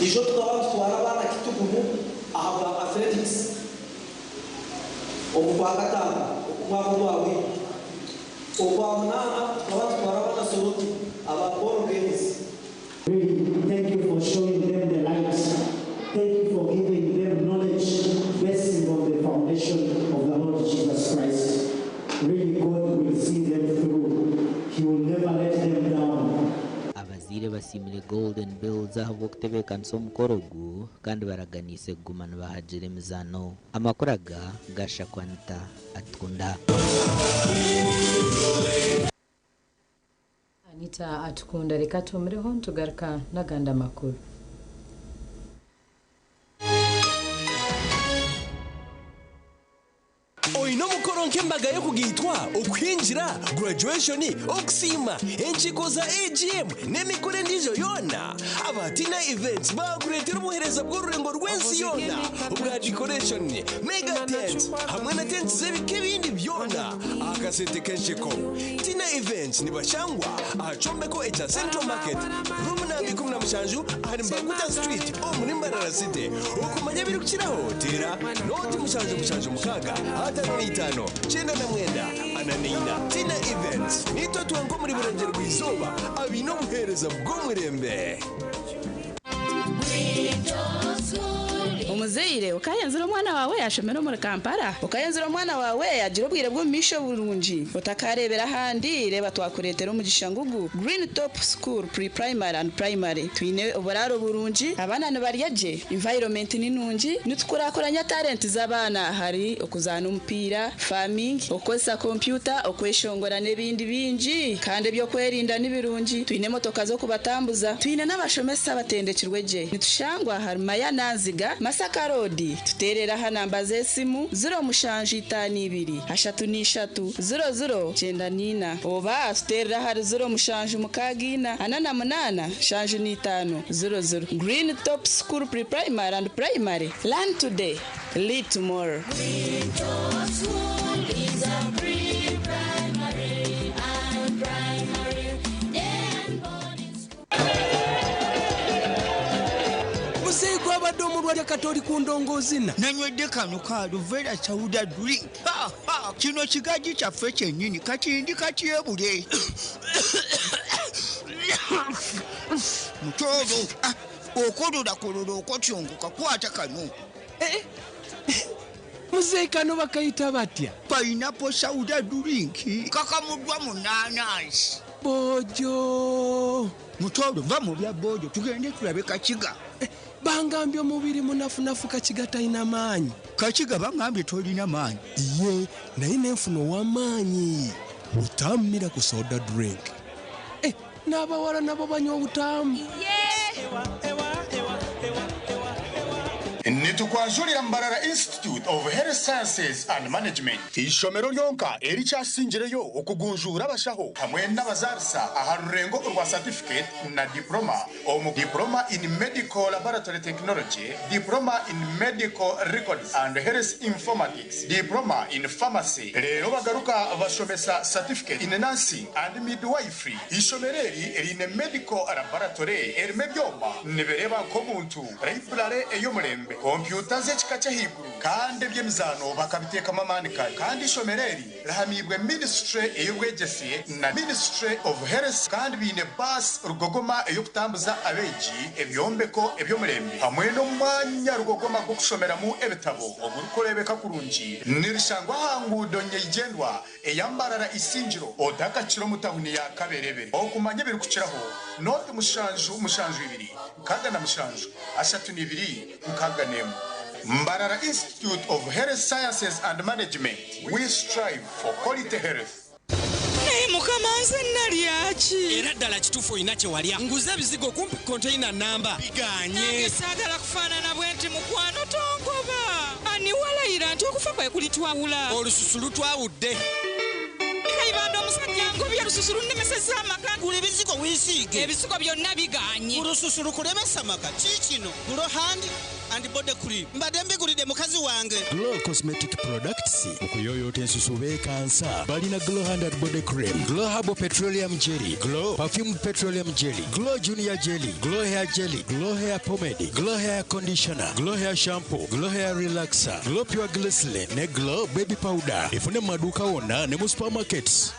Speaker 2: Ijo tukaba nitutwara abaana Kitugumu aha bwa athletics omu Kwakataano okw'omwaka ogwahweire. Okwamunaana tukaba nitutwara abaana Soroti aba ball games.
Speaker 20: Really, thank you for showing them the light. Thank you for giving them knowledge based on the foundation of the Lord Jesus Christ. Really, God will see them through. He will never let them down.
Speaker 15: Abazaire basiimire Golden Bells ahabw'okutebeekanisa omukoro ogu kandi baraganiise kuguma nibahagira emizaano. Amakuru aga gashakwa Anita Atukunda.
Speaker 5: Anita Atukunda reka tuhumireho nitugaruka n'agandi amakuru.
Speaker 29: Oine omukoro nk'embaga y'okugaitwa, okuhingira, graduation, okusiima, enkiiko za AGM n'emikoro endiijo yoona? Aba Tina Events baakureetera obuheereza bw'orurengo rw'ensi yoona obwa decoration, mega tent hamwe na tents z'ebika ebindi byona aha kasente k'ensheko. Tina Events nibashangwa aha kyombeko ekya Central Market, room namba 17 ahari Mbaguta Street omuri Mbarara City. Okumanya ebirikukiraho teera nooti 776 55 99 44. Tina Events niitwe twenka omuri Burengyerwa Izooba abaine obuheereza bw'omurembe.
Speaker 21: Omuzaire okayenzire omwana waawe yashomera omuri Kampala? Okayenzire omwana waawe yagira obwire bw'omumaisho burungi? Otakareebera ahandi, reeba twakureetera omugisha ngugu Green Top School Pre-Primary and Primary. Twine oburaaro burungi, abaana nibarya gye, environment ni nungi, nitukurakuranya talent z'abaana ahari okuzaana omupiira, farming, okukozesa kompyuta, okweshongora n'ebindi bingi. Kandi eby'okwerinda ni birungi, twine emotoka z'okubatambuza, twine n'abashomesa abatendekirwe gye. Nitushangwa ahari Mayana Nziga, Masaka Road. Tuteerere aha namba z'esimu, 0752 33 00 94 oba tuteerere ahari 0764 48 75 00. Green Top School Pre-Primary and Primary, learn today, lead tomorrow.
Speaker 22: Muzeeyi gwabadde omulwadde kati oli ku ndongo ozina.
Speaker 24: Nanywedde kano ka Aluvera Sauda drink. Ha, ha, kino kigaji kyaffe kyennyini kati ndi katyebule. Mutooro, ah, okololakololo okotyongoka kwata kano.
Speaker 22: Eh, eh, muzeeyi kano bakayita batya?
Speaker 24: Pineapple Sauda drink kakamuddwa mu naanansi.
Speaker 22: Bojo.
Speaker 24: Mutooro va mu bya bojo tugende tulabe Kakiga.
Speaker 22: Eh, bangambye omubiri munafunafu Kakiga talina maanyi.
Speaker 24: Kakiga bangambye tolina maanyi.
Speaker 22: Iye naye nenfuna ow'amaanyi. Butamu Miracle Soda Drink. Eh, n'abawala nabo banywa obutamu.
Speaker 25: Nitukwanjurira Mbarara Institute of Health Sciences and Management, eishomero ryonka erikyasingireyo okugunjuura abashaho hamwe n'abazaarisa aha rurengo orwa certificate na diploma omu Diploma in Medical Laboratory Technology, Diploma in Medical Records and Health Informatics, Diploma in Pharmacy. Reero bagaruka bashomesa Certificate in Nursing and Midwifery. Eishomero eri riine Medical Laboratory erimu ebyoma nibireeba nk'omuntu, Library ey'omurembe, kompyuta z'ekika ky'ahaiguru kandi eby'emizaano bakabiteekamu amaani kare. Kandi eishomero eri rihamiibwe Ministry ey'obwegyese na Ministry of Health kandi baine baasi rugogoma ey'okutambuza abeegi, ebyombeko eby'omurembe hamwe n'omwanya rugogoma gw'okushomeramu ebitabo ogurikureebeka kurungi. Nirishangwa aha nguudo nyeigyendwa eya Mbarara Isingiro otakakira omu tahuni ya Kaberebere. Okumanya ebirikukiraho, nooti mushanju mushanju ibiri 67 32 61. Mbarara Institute of Health Sciences and Management, we strive for quality health.
Speaker 29: Naye mukama nze nalya ki?
Speaker 26: Era ddala kituufu olina kye walya. Nguze ebizigo kumpi konteyina nnamba bigaanye.
Speaker 29: Nange saagala kufaanana bwe nti mukwano tongoba. Ani walayira nti okufa kwe kulitwawula?
Speaker 26: Olususu lutwawudde.
Speaker 29: Kayibanda omusajja angobye olususu lunnemesezza amaka.
Speaker 27: Gula ebizigo weesiige.
Speaker 29: Ebizigo byonna bigaanye.
Speaker 27: Olususu lukulemesa amaka. Kiikino gulo handi
Speaker 26: and Body Cream. Mbadde mbigulidde mukazi wange.
Speaker 1: Glow Cosmetic Products mu kuyooyoota ensusu beekansa balina Glow Hand and Body Cream, Glow Herbal Petroleum Jelly, Glow Perfumed Petroleum Jelly, Glow Junior Jelly, Glow Hair Jelly, Glow Hair Pomade, Glow Hair Conditioner, Glow Hair Shampoo, Glow Hair Relaxer, Glow Pure Glycerin ne Glow Baby Powder. Efune mu maduuka wonna ne mu supermarkets.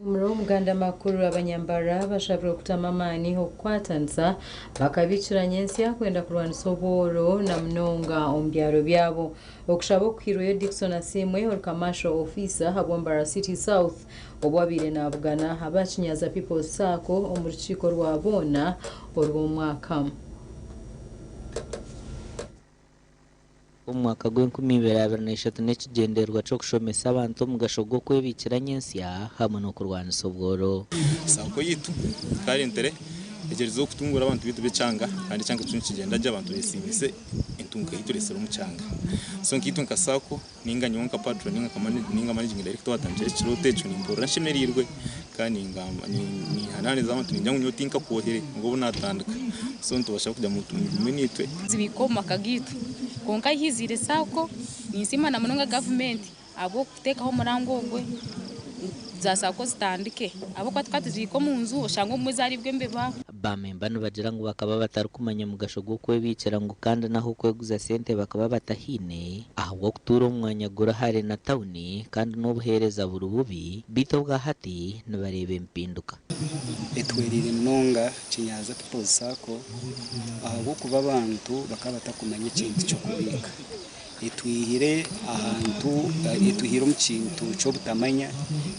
Speaker 5: Omuri Omuganda makuru abanyambara bashabire okutama amaani okukwatanisa bakabikira nyensya kwenda kurwanisa obworo na munonga omu byaro byabo. Okushaba okuhirweyo Dickson Asiimwe ori Commercial Officer ahabwa City South obwabaire nabugana aba Kinyaza People's Sacco omu rukiiko rwa boona orw'omwaka.
Speaker 15: Omu mwaka gw'enkumi ibiri abiri n'eshatu n'ekigyendererwa ky'okushomesa abantu omugasho gw'okwebikira nyensya hamwe n'okurwanisa obworo.
Speaker 7: SACCO yitu twarentere ekyerize okutungura abantu bitu bekyanga, kandi ekyanga kinu kigyenda gye, abantu besiimise entunguka ei turesire omu kyanga. So nkaitu nka SACCO, ninga nyowe nka patron, ninga managing director watandikire ekirooto ekyo, nimpurira nshemereirwe kandi nihananiza abantu ningira ngu nyowe tinkakwohere ngu obu natandika. So nitubasha kugira ngu mugume niitwe.
Speaker 29: Zibiika omu maka gaitu, kwonka hiizire SACCO, ninsiima na munonga gavumenti ahabw'okuteekaho omurango ogwe za SACCO zitandike, ahabw'okuba tukaba tuzibiika omu nju oshanga obumwe zaaribwa embeba.
Speaker 15: Bamemba nibagira ngu bakaba batarikumanya mugasho gw'okwebiikira, ngu kandi naho okweguza sente bakaba batahiine ahabw'okutuura omu mwanya guri hare na tawuni kandi n'obuheereza buri bubi, beitu obwa hati nibareeba empinduka.
Speaker 8: Etwerire munonga Kinyaza People's Sacco ahabw'okuba abantu bakaba batakumanya ekintu ky'okubiika. Etwihire ahantu, etwihire omu kintu ky'obutamanya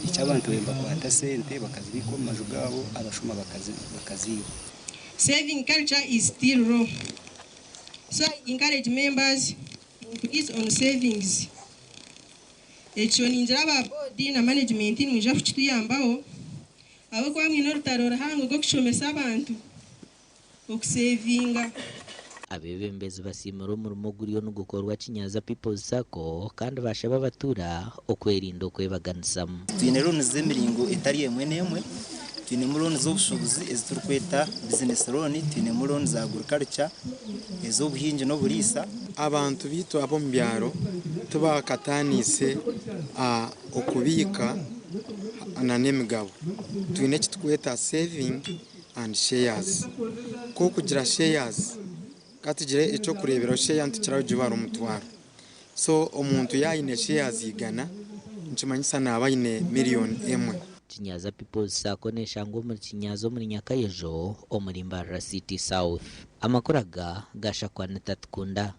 Speaker 8: eky'abantu bakwata sente bakazibiika omu maju gaabo, abashuma bakaziiba.
Speaker 9: Saving culture is still low. So I encourage members to increase on savings. Ekyo ningira aba board na management nimwija kukituyambaho ahabw'okuba mwine orutaro ruhango rw'okushomesa abantu okusevinga.
Speaker 15: Abeebembezi basiimire omurimo oguriyo nigukorwa Kinyaza People's Sacco kandi bashaba abatuura okwerinda okwebaganisamu.
Speaker 10: Twine looni z'emiringo etari emwe n'emwe. Twinemu looni z'obushuubuzi ezi turikweta business loan, twinemu looni za agriculture, ez'obuhingi n'oburiisa.
Speaker 18: Abantu baitu ab'omu byaro tibakataaniise okubiika n'emigabo. Twine eki turikweta saving and shares. Nk'okugira shares, katugire ekyokureeberaho, share nitukira kugibara 500. So omuntu yaaba aine shares 100, nikimanyisa naaba aine 1 million.
Speaker 15: Kinyaza People's Sacco neshangwa omuri Kinyaza omuri Nyakayejo omuri Mbarara City South. Amakuru aga gashakwa Nitatukunda.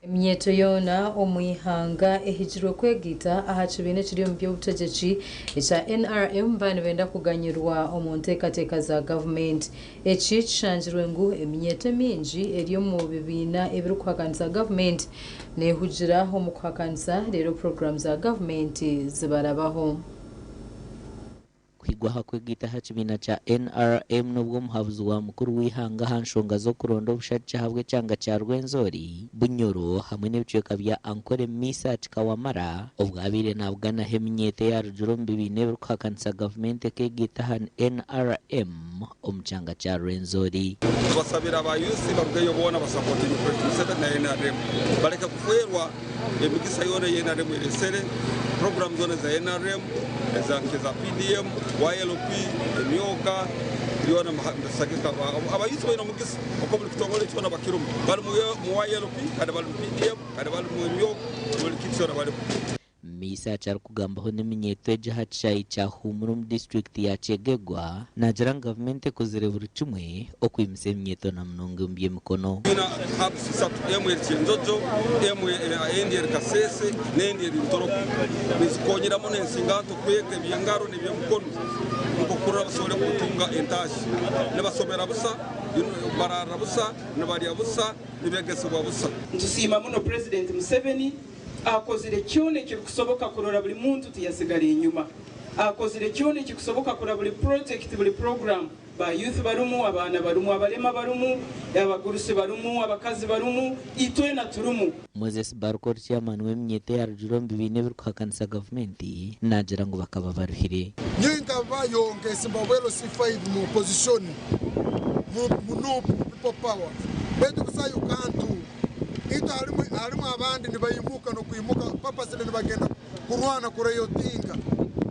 Speaker 5: Eminyeeto yoona omu ihanga ehigirwe kwegaita aha kibiina ekiri omu by'obutegyeki ekya NRM ba nibenda kuganyirwa omu nteekateeka za gavumenti. Eki kishangirwe ngu eminyeeto mingi eri omu bibiina ebirikuhakanisa gavumenti neehugira omu kuhakanisa, reero puroguraamu za gavumenti zibarabaho.
Speaker 15: Kuhigwa aha kwegaita aha kibiina kya NRM n'obw'omuhabuzi wa mukuru w'eihanga aha nshonga z'okuronda obushagiki ahabw'ekyanga kya Rwenzori, Bunyoro hamwe n'ebicweka bya Ankole, Mesach Kawamara, obwabaire nabuganaho eminyeeto eyarugire omu bibiina ebirikuhakanisa gavumenti ekegaita aha NRM omu kyanga kya Rwenzori.
Speaker 23: Tubasabira aba youth barugeyo boona basapotinge President Museveni na NRM, baleke kufwerwa emigisa yoona eya NRM eresere, program zoona za NRM, eza nkeza PDM, YLP, emyoga yoona mbisagika. Aba youth baine omugisa oku buli kitongole kyona bakirumu, bali mu YLP, kandi bali mu PDM, kandi bali mu emyoga, buli kintu kyona balimu.
Speaker 15: Mesach arikugambaho n'eminyeeto egi aha kishaayi kya Humura omu disitulikiti ya Kyegegwa, naagira ngu gavumenti ekozire buri kimwe okwimisa eminyeeto na munonga omu by'emikono.
Speaker 23: Twine hubs isatu, emwe eri Kyenjojo, emwe endi eri Kasese n'endi eri Ntoroko. Nizikonyeramu n'ensinganto kwega eby'engaro n'eby'emikono nkokurora basobole kutunga entashi. Nibasomera busa, bararra busa, nibarya busa, nibegesebwa busa.
Speaker 17: Ntusiima muno President Museveni, akozire kyona ekirikusoboka kurora buri muntu tiyasigara enyuma. Akozire kyona ekirikusoboka kurora buri project, buri program. Ba youth barimu, abaana barimu, abarema barimu, abagurusi barimu, abakazi barimu, itwena turimu.
Speaker 15: Moses Baruka ori chairman w'eminyeeto eyarugire omu bibiina ebirikuhakanisa gavumenti naagira ngu bakaba baruhire.
Speaker 3: Nyenkabayo nkesimba bwa LC5 mu opposition mu nup people power baitu busayo kantu itwe harimu abandi nibaimuka nokwimuka purposely nibagenda kurwana kureyotinga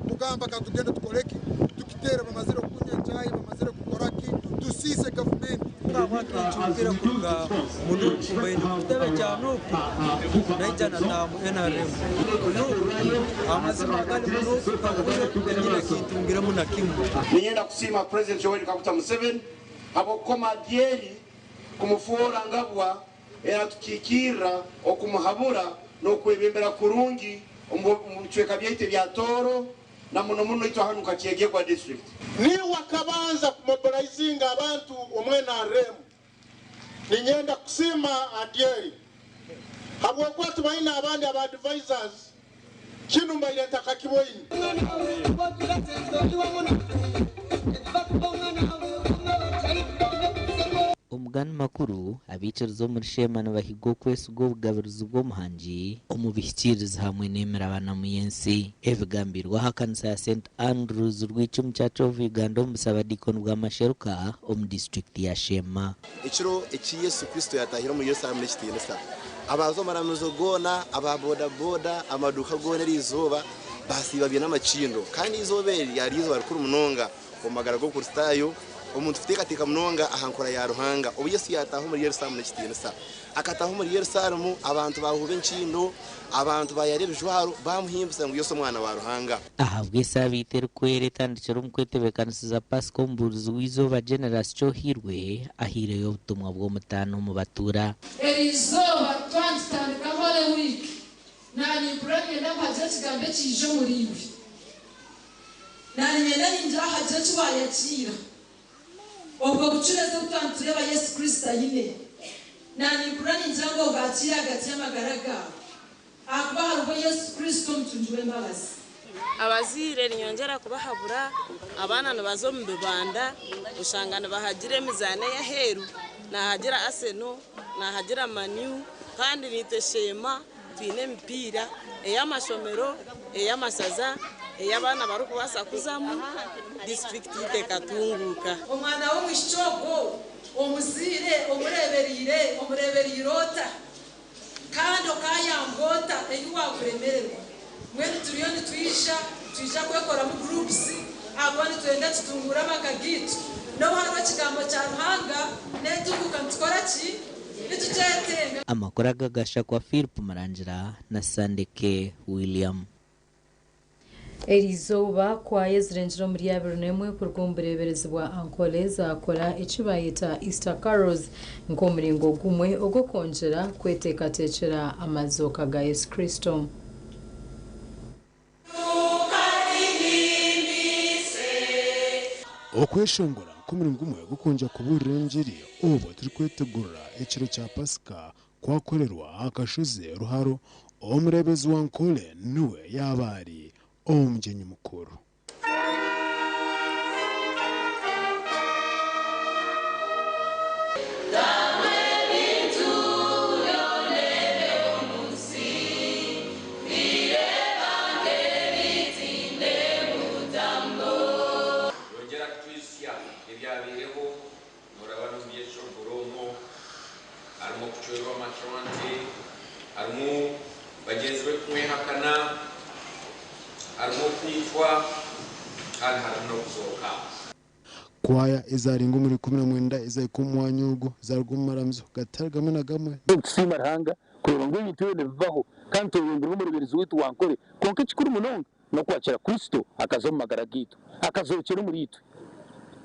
Speaker 3: kugamba katugende tukoreki tukitere bamazire kunywa chai bamazire kukoraki tusiise gavumenti.
Speaker 2: Nkyukire kuruga mu NUP mbaire mu kitebe kya NUP naija nataaha mu NRM. NUP amazima agali mu NUP kabuze tinyine kintungiremu na kimwe.
Speaker 29: Ninyenda kusiima President Yoweri Kaguta Museveni habw'okukoma Adyeri kumufuura ngabwa eratukiikirra okumuhabura n'okwebembera kurungi omu bicweka byaitu ebya Tooro na muno muno itwe hanu nka Kyegegwa district.
Speaker 4: Niiwe akabanza kumobilizinga abantu omu NRM. Niinyenda kusiima Adyeri habw'okuba tubaine abandi aba advisors, kinu mbaire ntakakiboine.
Speaker 15: Omugani makuru, abaikiriza omuri Sheema nibahigwa okwesiga obugabirizi bw'Omuhangi omu bihikiirizi hamwe n'emirabanamu y'ensi. Ebigambirwe aha kanisa ya St Andrews Rwicumu Church of Uganda omu busabadiikoni bwa Masheruka omu disiturikiti ya Sheema.
Speaker 6: Ekiro eki Yesu Kristo yaatahire omuri Yerusalemu n'ekitiinisa, abaaza omu maramizo goona, aba bodaboda, amaduuka goona eri izooba baasiiba baine amakindo. Kandi eizooba eri ryaba riri eizooba rikuru munonga omu magara g'Obukristaayo, omuntu kuteekateeka munonga aha nkora ya Ruhanga. Obu Yesu yaataaha omuri Yerusalemu n'ekitiinisa, akataaha omuri Yerusalemu, abantu baahuuba enkindo, abantu baayara ebijwaro, baamuhimbisa ngu Yesu Omwana wa Ruhanga.
Speaker 15: Ahabw'esaabiiti erikwera etandikire omu kwetebeekanisiza Paasika omubuurizi w'eizooba Generous Kyohairwe ahaireyo obutumwa bw'omutaano omu batuura.
Speaker 11: Eri izooba twaba nitutandika Holy Week, naanimpurira niinyenda ngu hagire ekigambo ekiija omuriiwe.
Speaker 12: Naaniinyenda ningira hagire eki waayakiira. Obwo bucureezi obu twaba nitureeba Yesu Kristo aine. Naanimpurira ningira ngu obwakiire ahagati y'amagara gaawe. Ahakuba hariho Yesu Kristo omutungi w'embabazi.
Speaker 13: Abazaire ninyongyera kubahabura, abaana nibaza omu bibanda oshanga nibahagira emizaano ey'aheeru, naahagira Arsenal, naahagira Man U kandi naitwe Sheema twine emipiira ey'amashomero, ey'amashaza, ei abaana barikubaasa kuzamu, disiturikiti yaitu ekatunguuka.
Speaker 12: Omwana w'omwishiki ogwo omuzaire omureebereire omureebereire ota? Kandi okaayamba ota ei waakuremererwa? Mbwenu turiyo nitwija, nitwija kwekoramu groups ahakuba nitwenda tutunguure amaka gaitu. N'obu hariho ekigambo kya Ruhanga n'entunguuka nitukora ki? Nitugyetenga.
Speaker 15: Amakuru aga gashakwa Philip Murangira na Sandeke William.
Speaker 5: Eriizooba kwaya ezirengire omuri 21 kuruga omu bureeberezi bwa Ankole zaakora eki baayeta Easter Carols nk'omuringo gumwe ogw'okwongyera kweteekateekyera amazooka ga Yesu Kristo.
Speaker 14: Okweshongora nk'omuringo gumwe gw'okwongyera kubuurira engiri obwo turikwetegurira ekiro kya Pasika kwakorerwa aha kashozi Ruharo, omureeberezi wa Ankole niwe yaaba ari omugyenyi mukuru.
Speaker 27: Yongyera kutwijutsya ebyabaireho nooraba n'omu by'eshongoro omwo. Harimu okucwerwa amacwante, harimu bagyenzi be kumwehakana, harimu okwitwa, kandi harimu n'okuzooka.
Speaker 14: Kwaya ezarenga omuri 19 ezahika omu mwanya ogu zaruga omu maramizo gatari gamwe na gamwe.
Speaker 28: Nitusiima Ruhanga kureeba ngu ebintu ebyo nibibaho kandi twebembirwe omureeberezi waitu wa Ankole. Kwonka ekikuru munonga n'okwakira Kristo akaza omu magara gaitu, akazookyera omuriitwe.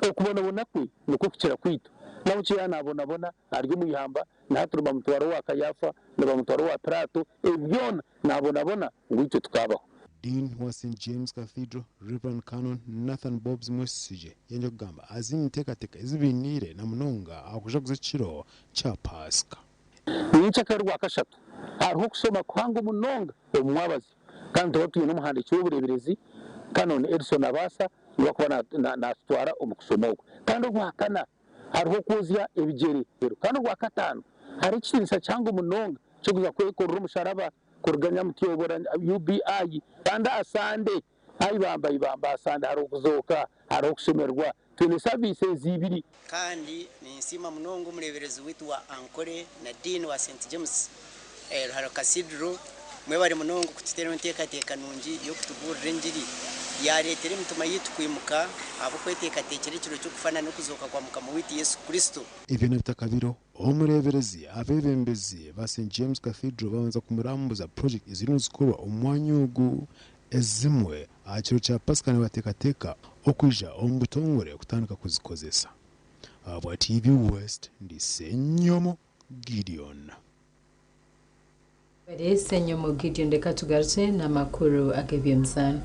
Speaker 28: Okubonabona kwe nikwo kukira kwaitu. Nawe ki yaanabonabona ari omu ihamba, na hati nibamutwara owa Kayaafa, nibamutwara owa Pilaato, ebi byona naabonabona ngu itwe tukaabaho.
Speaker 14: Dean wa St James Cathedral, Rev Canon Nathan Bobbs Mwesigye yangire kugamba aha zindi nteekateeka ezi bainiire na munonga aha kujaguza ekiro kya Paasika.
Speaker 28: Nyencakare Orwakashatu, hariho okushoma kuhango munonga omu mwabazyo kandi turaba twine omuhandiiki w'obureeberezi, Canon Edson Abaasa. Niwe arikuba naatutwara omu kushoma okwo. Kandi orwakana hariho okwozya ebigyere. Kandi orwakataano hariho ekitiinisa kihango munonga ky'okuza kwekorera omusharaba kuruga Nyamutyobora, UBI. Kandi aha Sande, ai bambe ai bambe, aha Sande hariho okuzooka, hariho okushemererwa. Twine saviisi ezi ibiri.
Speaker 1: Kandi ninsiima munonga omureeberezi waitu wa Ankole na Dean wa St James Ruharo Cathedral. Mwebare munonga okututeeraho enteekateeka nungi y'okutubuurira engiri. Yaareetera emitima yaitu kwimuka ahabw'okweteekateekyera ekiro ky'okufa na n'okuzooka kwa Mukama waitu Yesu Kristo.
Speaker 14: Ebyo n'ebitakabiro, omureeberezi, abeebembezi ba St James Cathedral babanza kumurambuza purojekiti eziriyo nizikorwa omu mwanya ogu. Ezimwe aha kiro kya Pasika nibateekateeka okwija omu butongore kutandika kuzikozesa. Ahabwa TV West, ndi Ssenyomo Gideon.
Speaker 5: Webare Ssenyomo Gideon reka tugarukye n'amakuru ag'eby'emizaano.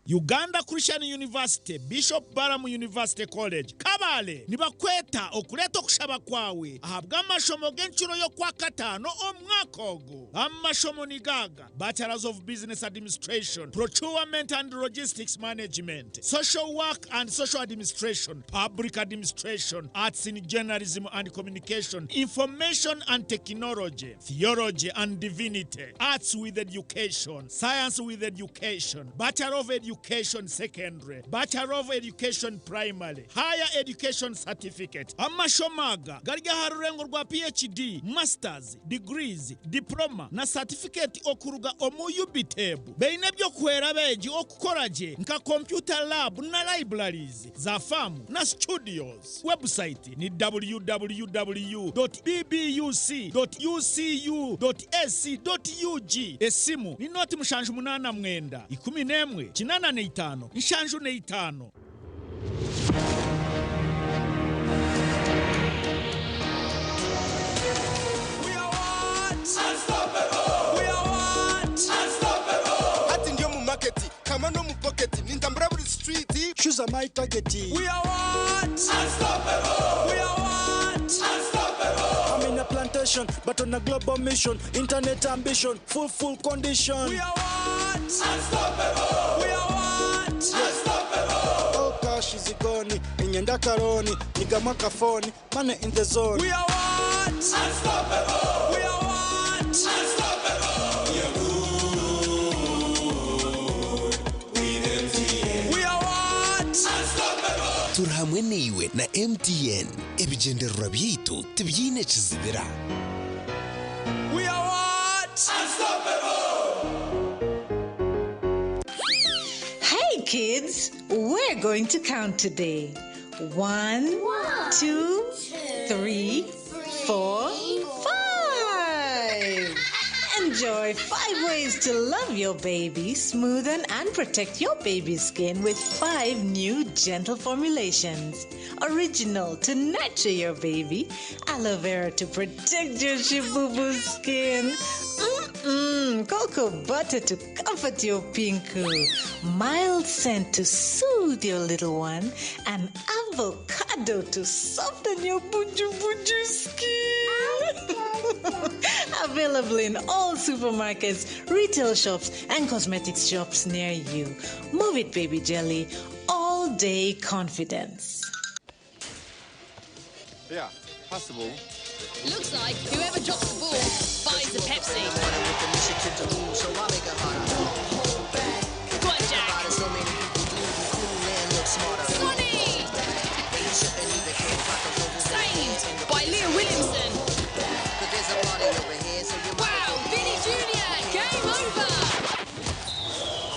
Speaker 16: Uganda Christian University, Bishop Balaam University College, Kabale nibakweta okureeta okushaba kwawe ahabw'amashomo g'encuro y'Okwakataano omwaka ogu. Amashomo nigo aga, Bachelors of Business Administration, Procurement and Logistics Management, Social Work and Social Administration, Public Administration, Arts in Journalism and Communication, Information and Technology, Theology and Divinity, Arts with Education, Science with Education, Bachelor of Education Secondary, Bachelor of Education Primary, Higher Education Certificate. Amashomo aga gari aha rurengo rwa PhD, Masters, Degrees, Diploma na Certificate okuruga omu UBTEB. Baine eby'okuhwera abeegi okukora gye nka Computer Lab na Libraries, za faamu na Studios. Website ni www.bbuc.ucu.ac.ug. Esimu ni nooti 79 11 85 75.
Speaker 19: Hati ndi omu market, kama n'omu pocket, nintambura buri street.
Speaker 20: Shoes are my target.
Speaker 19: We are what? Unstoppable. We are what?
Speaker 20: Unstoppable. I'm in a plantation, but on a global mission. Internet ambition, full, full condition.
Speaker 19: We are what? Unstoppable. We are what? Unstoppable.
Speaker 20: All cash is gone. Inyenda karoni, nigamwa kafoni, money in the zone.
Speaker 19: We are what? Unstoppable. We are what? Unstoppable. We are good with MTN. We are what? Unstoppable.
Speaker 21: Turi hamwe naiwe na MTN. Ebigyendererwa byaitu tibyine kizibira.
Speaker 19: We are what? Unstoppable.
Speaker 22: Hey kids, we're going to count today. 1, 2, 3, 4, 5. Enjoy 5 ways to love your baby, smoothen and protect your baby's skin with 5 new gentle formulations. Original to nurture your baby, aloe vera to protect your shibubu skin, cocoa butter to comfort your pinku, mild scent to soothe your little one, and avocado to soften your buju buju skin. Available in all supermarkets, retail shops, and cosmetics shops near you. Move it, baby jelly. All day confidence.
Speaker 24: Yeah, possible.
Speaker 11: Looks like whoever drops the ball buys a Pepsi. Go on, Jack. Sonny! Saved by Leah Williamson. Wow, Vinny Jr., game over!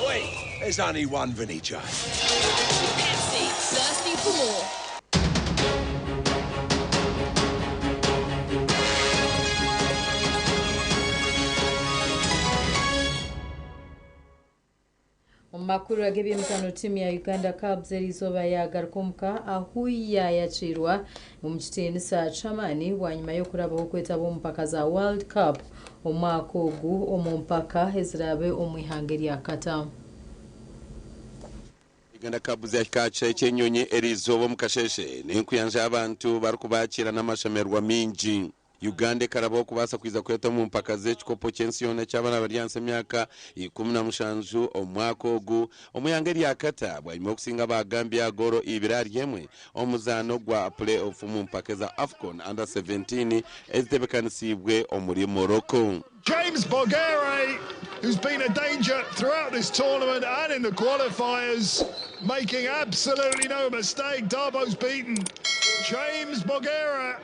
Speaker 24: Wait, there's only one Vinny J.
Speaker 11: Pepsi, thirsty for more.
Speaker 5: Omu makuru ag'eby'emizaano tiimu ya Uganda Cubs eriizooba yaagaruka omuka ahu yaayakiirwa omu kitiinisa ky'amaani bwanyima y'okurabaho okwetaba omu mpaka za World Cup omwaka ogu omu mpaka eziraabe omu ihanga erya Qatar.
Speaker 25: Uganda Cubs yahika aha kishaayi ky'enyonyi eriizooba omu kasheeshe n'enkuyanja y'abantu barikubakiira n'amashemererwa maingi. Uganda ekarabaho kubaasa kwija kweta omu mpaka z'ekikopo ky'ensi yoona eky'abaana abari ahansi y'emyaka 17 omu mwaka ogu omu ihanga erya Qatar bwanyima y'okusinga aba Gambia goolo ibiri ahari emwe omu muzaano gwa play-off omu mpaka eza AFCON Under 17 ezitebekanisiibwe omuri Morocco.
Speaker 3: James Bogere, who's been a danger throughout this tournament and in the qualifiers, making absolutely no mistake. Darbo's beaten. James Bogere.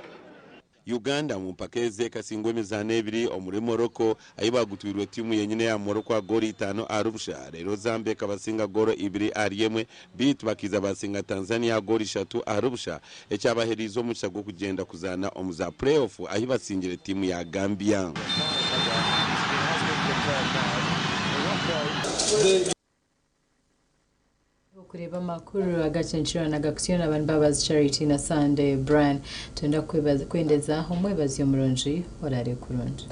Speaker 25: Uganda omu mpaka ezi ekasingwa emizaano ebiri omuri Morocco ahi baagutwirwe tiimu yenyine eya Morocco aha goolo itaano ahari busha reero Zambia ekabasinga goolo ibiri ahari emwe beitu bakaija baasinga Tanzania aha goolo ishatu ahari busha ekyabahereize omugisha gw'okugyenda kuzaana omu za play-off ahi basingire tiimu ya Gambia.
Speaker 5: Okureeba amakuru agacencura na gakusiyo na Mbabazi Charity na Sunday Brian. Twenda kukwendeza omwebazyo murungi oraare kurungi.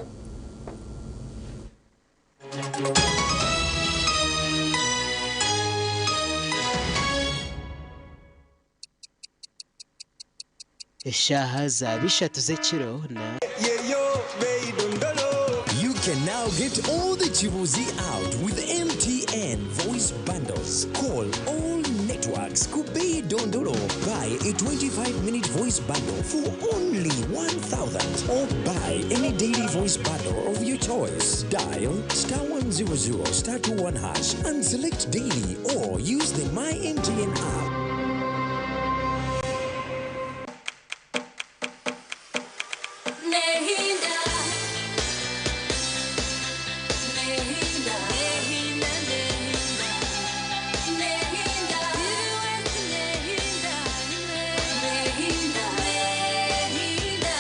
Speaker 7: Eshaaha zaaba ishatu z'ekiro na.
Speaker 21: You can now get all the Chibuzi out with MTN voice bundles. Call all networks. Kubei Dondolo. Buy a 25-minute voice bundle for only 1,000 or buy any daily voice bundle of your choice. Dial star 100 star 21 hash and select daily or use the My MTN app.
Speaker 8: Nehinda, nehinda, nehinda, nehinda, nehinda, nehinda, nehinda.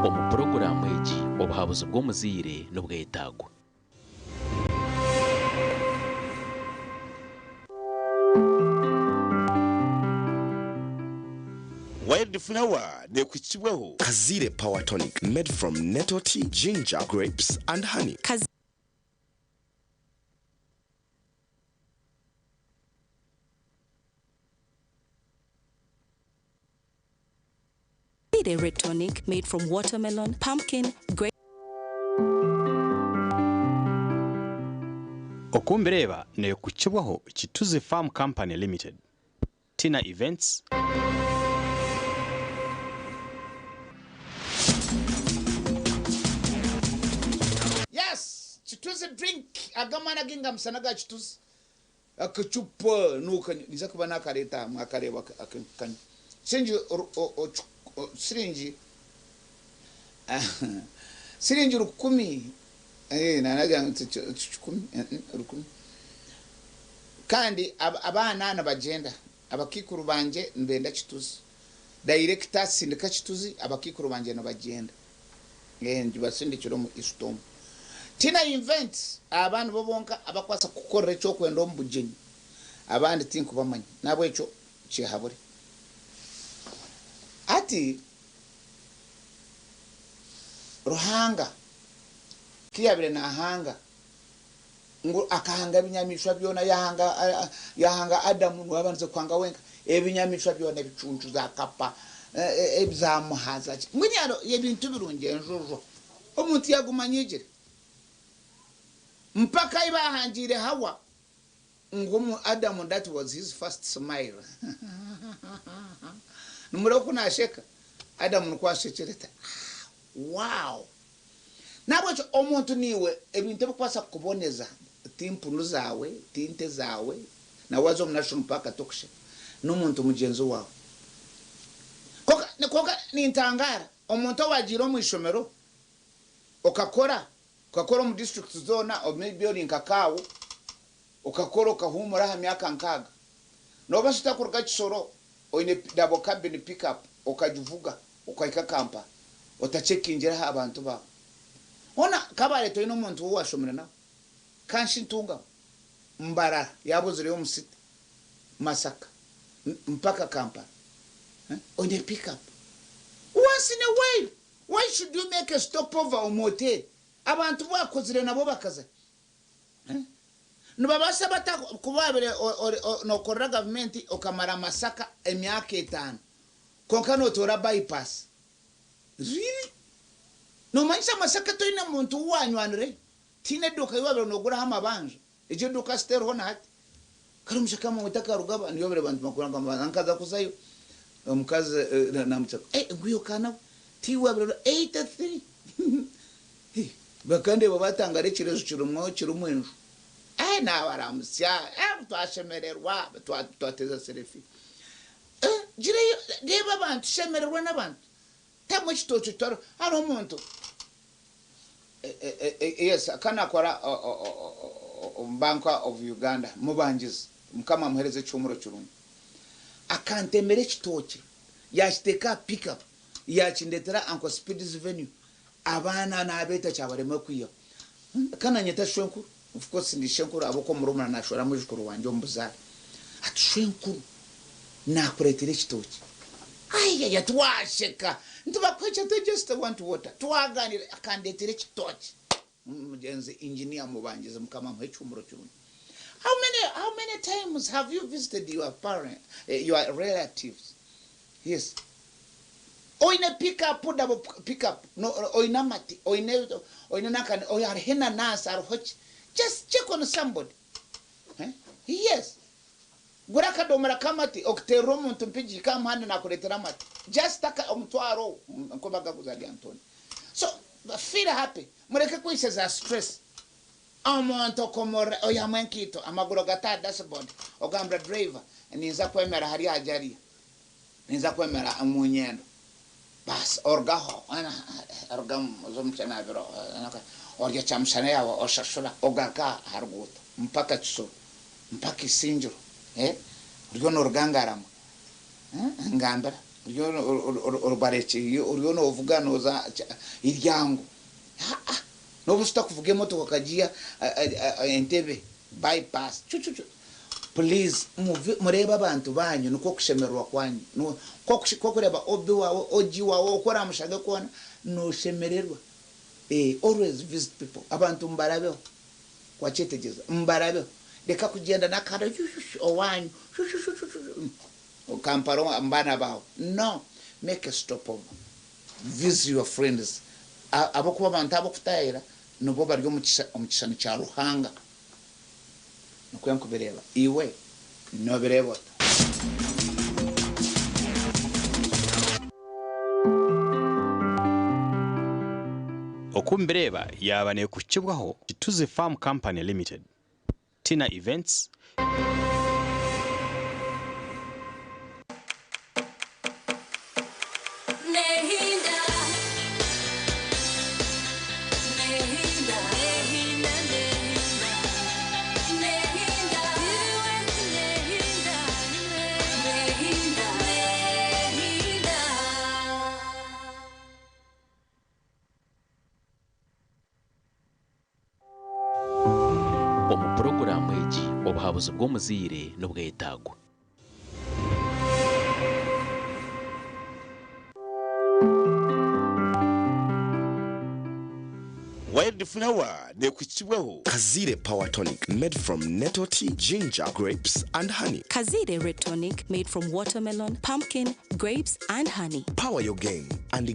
Speaker 9: Omu puroguraamu egi obuhabuzi bw'omuzaire nibwetaagwa.
Speaker 25: Wild Flower neekuhikibwaho.
Speaker 21: Kazaire Power Tonic made from nettle tea, ginger, grapes and honey.
Speaker 10: Kazaire Red Tonic made from watermelon, pumpkin, grape.
Speaker 17: Okumbireeba neekukibwaho Kituzi Farm Company Limited, Tina Events,
Speaker 18: Yes, Kituzi drink agamana ginga musana ga Kituzi. Akacupa nuka niza kuba nakareta mwakareba akanywa. Siringi siringi siringi 10 nanagira nti 10 10 kandi abaana nabagenda abakikuru banje nbenda Kituzi. Director sindika Kituzi abakikuru banje nabagenda. Ndibasindikira mu Istom. Tina Events abantu bobonka abakwasa kukorera ekyo kwenda omu bugenyi abandi tinkubamanya nabwo ekyo kihabure. Ati Ruhanga kiyabire nahanga ngo akahanga ebinyamishwa byona yahanga yahanga Adamu wabanze kwanga wenka ebinyamishwa byona ebicuncu za kapa ebizamuhaza mwinyaro ebintu birungi enjojo omuntu yagumanyigire mpaka ibahangire Hawa ngo Adam, that was his first smile. Numero kunasheka Adam nukwashekereta. Wow. Nabwo omuntu niwe ebintu bikwasa kuboneza timpunu zawe tinte zawe na wazo mu national park tokushe n'omuntu mugenzi wawe. Koka nintangara omuntu wagira omu ishomero okakora ukakora mu district zona or maybe ori nkakawo ukakora ukahumura ha myaka nkaga noba sitakuruga Kisoro oine double cabin pickup ukajivuga ukaika kampa otachekinjira abantu ba ona kabale toyino omuntu wo washomera nawe kanshi ntunga Mbarara yabuzire yo musiti Masaka mpaka Kampala oine pickup once in a while. Why should you make a stopover omu hotel? Abantu bakozire nabo bakaza. Nibabaasa bata kuba wabire nokorera gavumenti okamara Masaka emyaka etaano kwonka notoora bypass? Really? Nomanyisa Masaka toine muntu ou wanywanire? Tihaine eduuka ei wabire noguraho amabanja? Egyo eduuka si teriho na hati? Kare omushaka bamweta Karugaba niyo babire bantuma kuranga amabanja nkaza kuzayo omukazi namugira ngu nguyo kana we tiwe wabire 83 Bakandeeba batangara ekireju kirimu kirimu enju. Eh nabaramutsya eh twashemererwa twateza selfie. Eh gireyo reeba abantu shemererwa n'abantu. Tamu ekitookye otware hariho omuntu yes akanakora omu bank of Uganda mubangizi mukama amuhereze ekihumuro kirungi. Akantemera ekitookye yakiteeka aha pick up yakindetera Uncle Speed's venue Abaana nabeeta kyabarema kwihaho. Ka nanyeta shwenkuru, of course ndi ishenkuru ahabw'okuba omurumuna nashwera mwijukuru wangye omu buzaare. Ati shwenkuru nakureetera ekitookye. Ayaya twasheka nti bakuhe ki? Ati I just want water. Twaganira akandeetera ekitookye. Mugyenzi engineer Mubangizi Mukama amuhe ekihumuro kirungi. How many, how many times have you visited your parent, your relatives? Yes. Oine pick up, double pick up, no, oine amate, oine, oine nankani, oine, hariho enanansi, hariho ki. Just check on somebody. Eh? Yes. Gura akadomora k'amate, okuteerera omuntu mpigi, ka muhanda nakureetera amate. Just aka, omutwaro ogwo, nko bagaguza Lyantoni. So, feel happy. Mureke kwehitsya za stress. Omuntu okomorora oihamu enkaito, amaguru ogata aha dashboard, ogambira driver, ninza kwemera hariya hagye hariya. Ninza kwemera omu nyendo. Baasi orugaho, orugamu oza omu kinaabiro, orya kyamushana yaawe oshashura, ogaruka aha ruguuto mpaka Kisoro, mpaka Isingiro, oriyo nooruga Ngarama. Ngambira, oriyo oriyo noovuga nooza Iryango. N'obu otakuvuga emotoka okagiiha Entebbe, bypass, cucucu. Please mureebe abantu banyu nikwo kushemererwa kwanyu. Nk'okureeba OB waawe, OG waawe, oku oramushange kwona noshemererwa. Always visit people. Abantu mubarabeho. Wakyetegyereza? Mubarabeho. Reka kugyenda n'akahanda shushushu owanyu shushushushu Kampala omu baana baawe. No, make a stopover. Visit your friends. Ahabw'okuba abantu ab'okutaahira nibo bari omu kishushani kya Ruhanga. Nikwo nkubireeba. Iwe noobireeba ota?
Speaker 17: Oku mbireeba yaaba neekuhikibwaho Kituzi Farm Company Limited, Tina Events,
Speaker 9: Omu puroguraamu egi, obuhabuzi bw'omuzaire nibwetaagwa.
Speaker 25: Wild Flower neekuhikibwaho.
Speaker 2: Kaziire Power Tonic made from nettle tea, ginger, grapes and honey.
Speaker 10: Kaziire Red Tonic made from watermelon, pumpkin, grapes and honey.
Speaker 2: Power your game and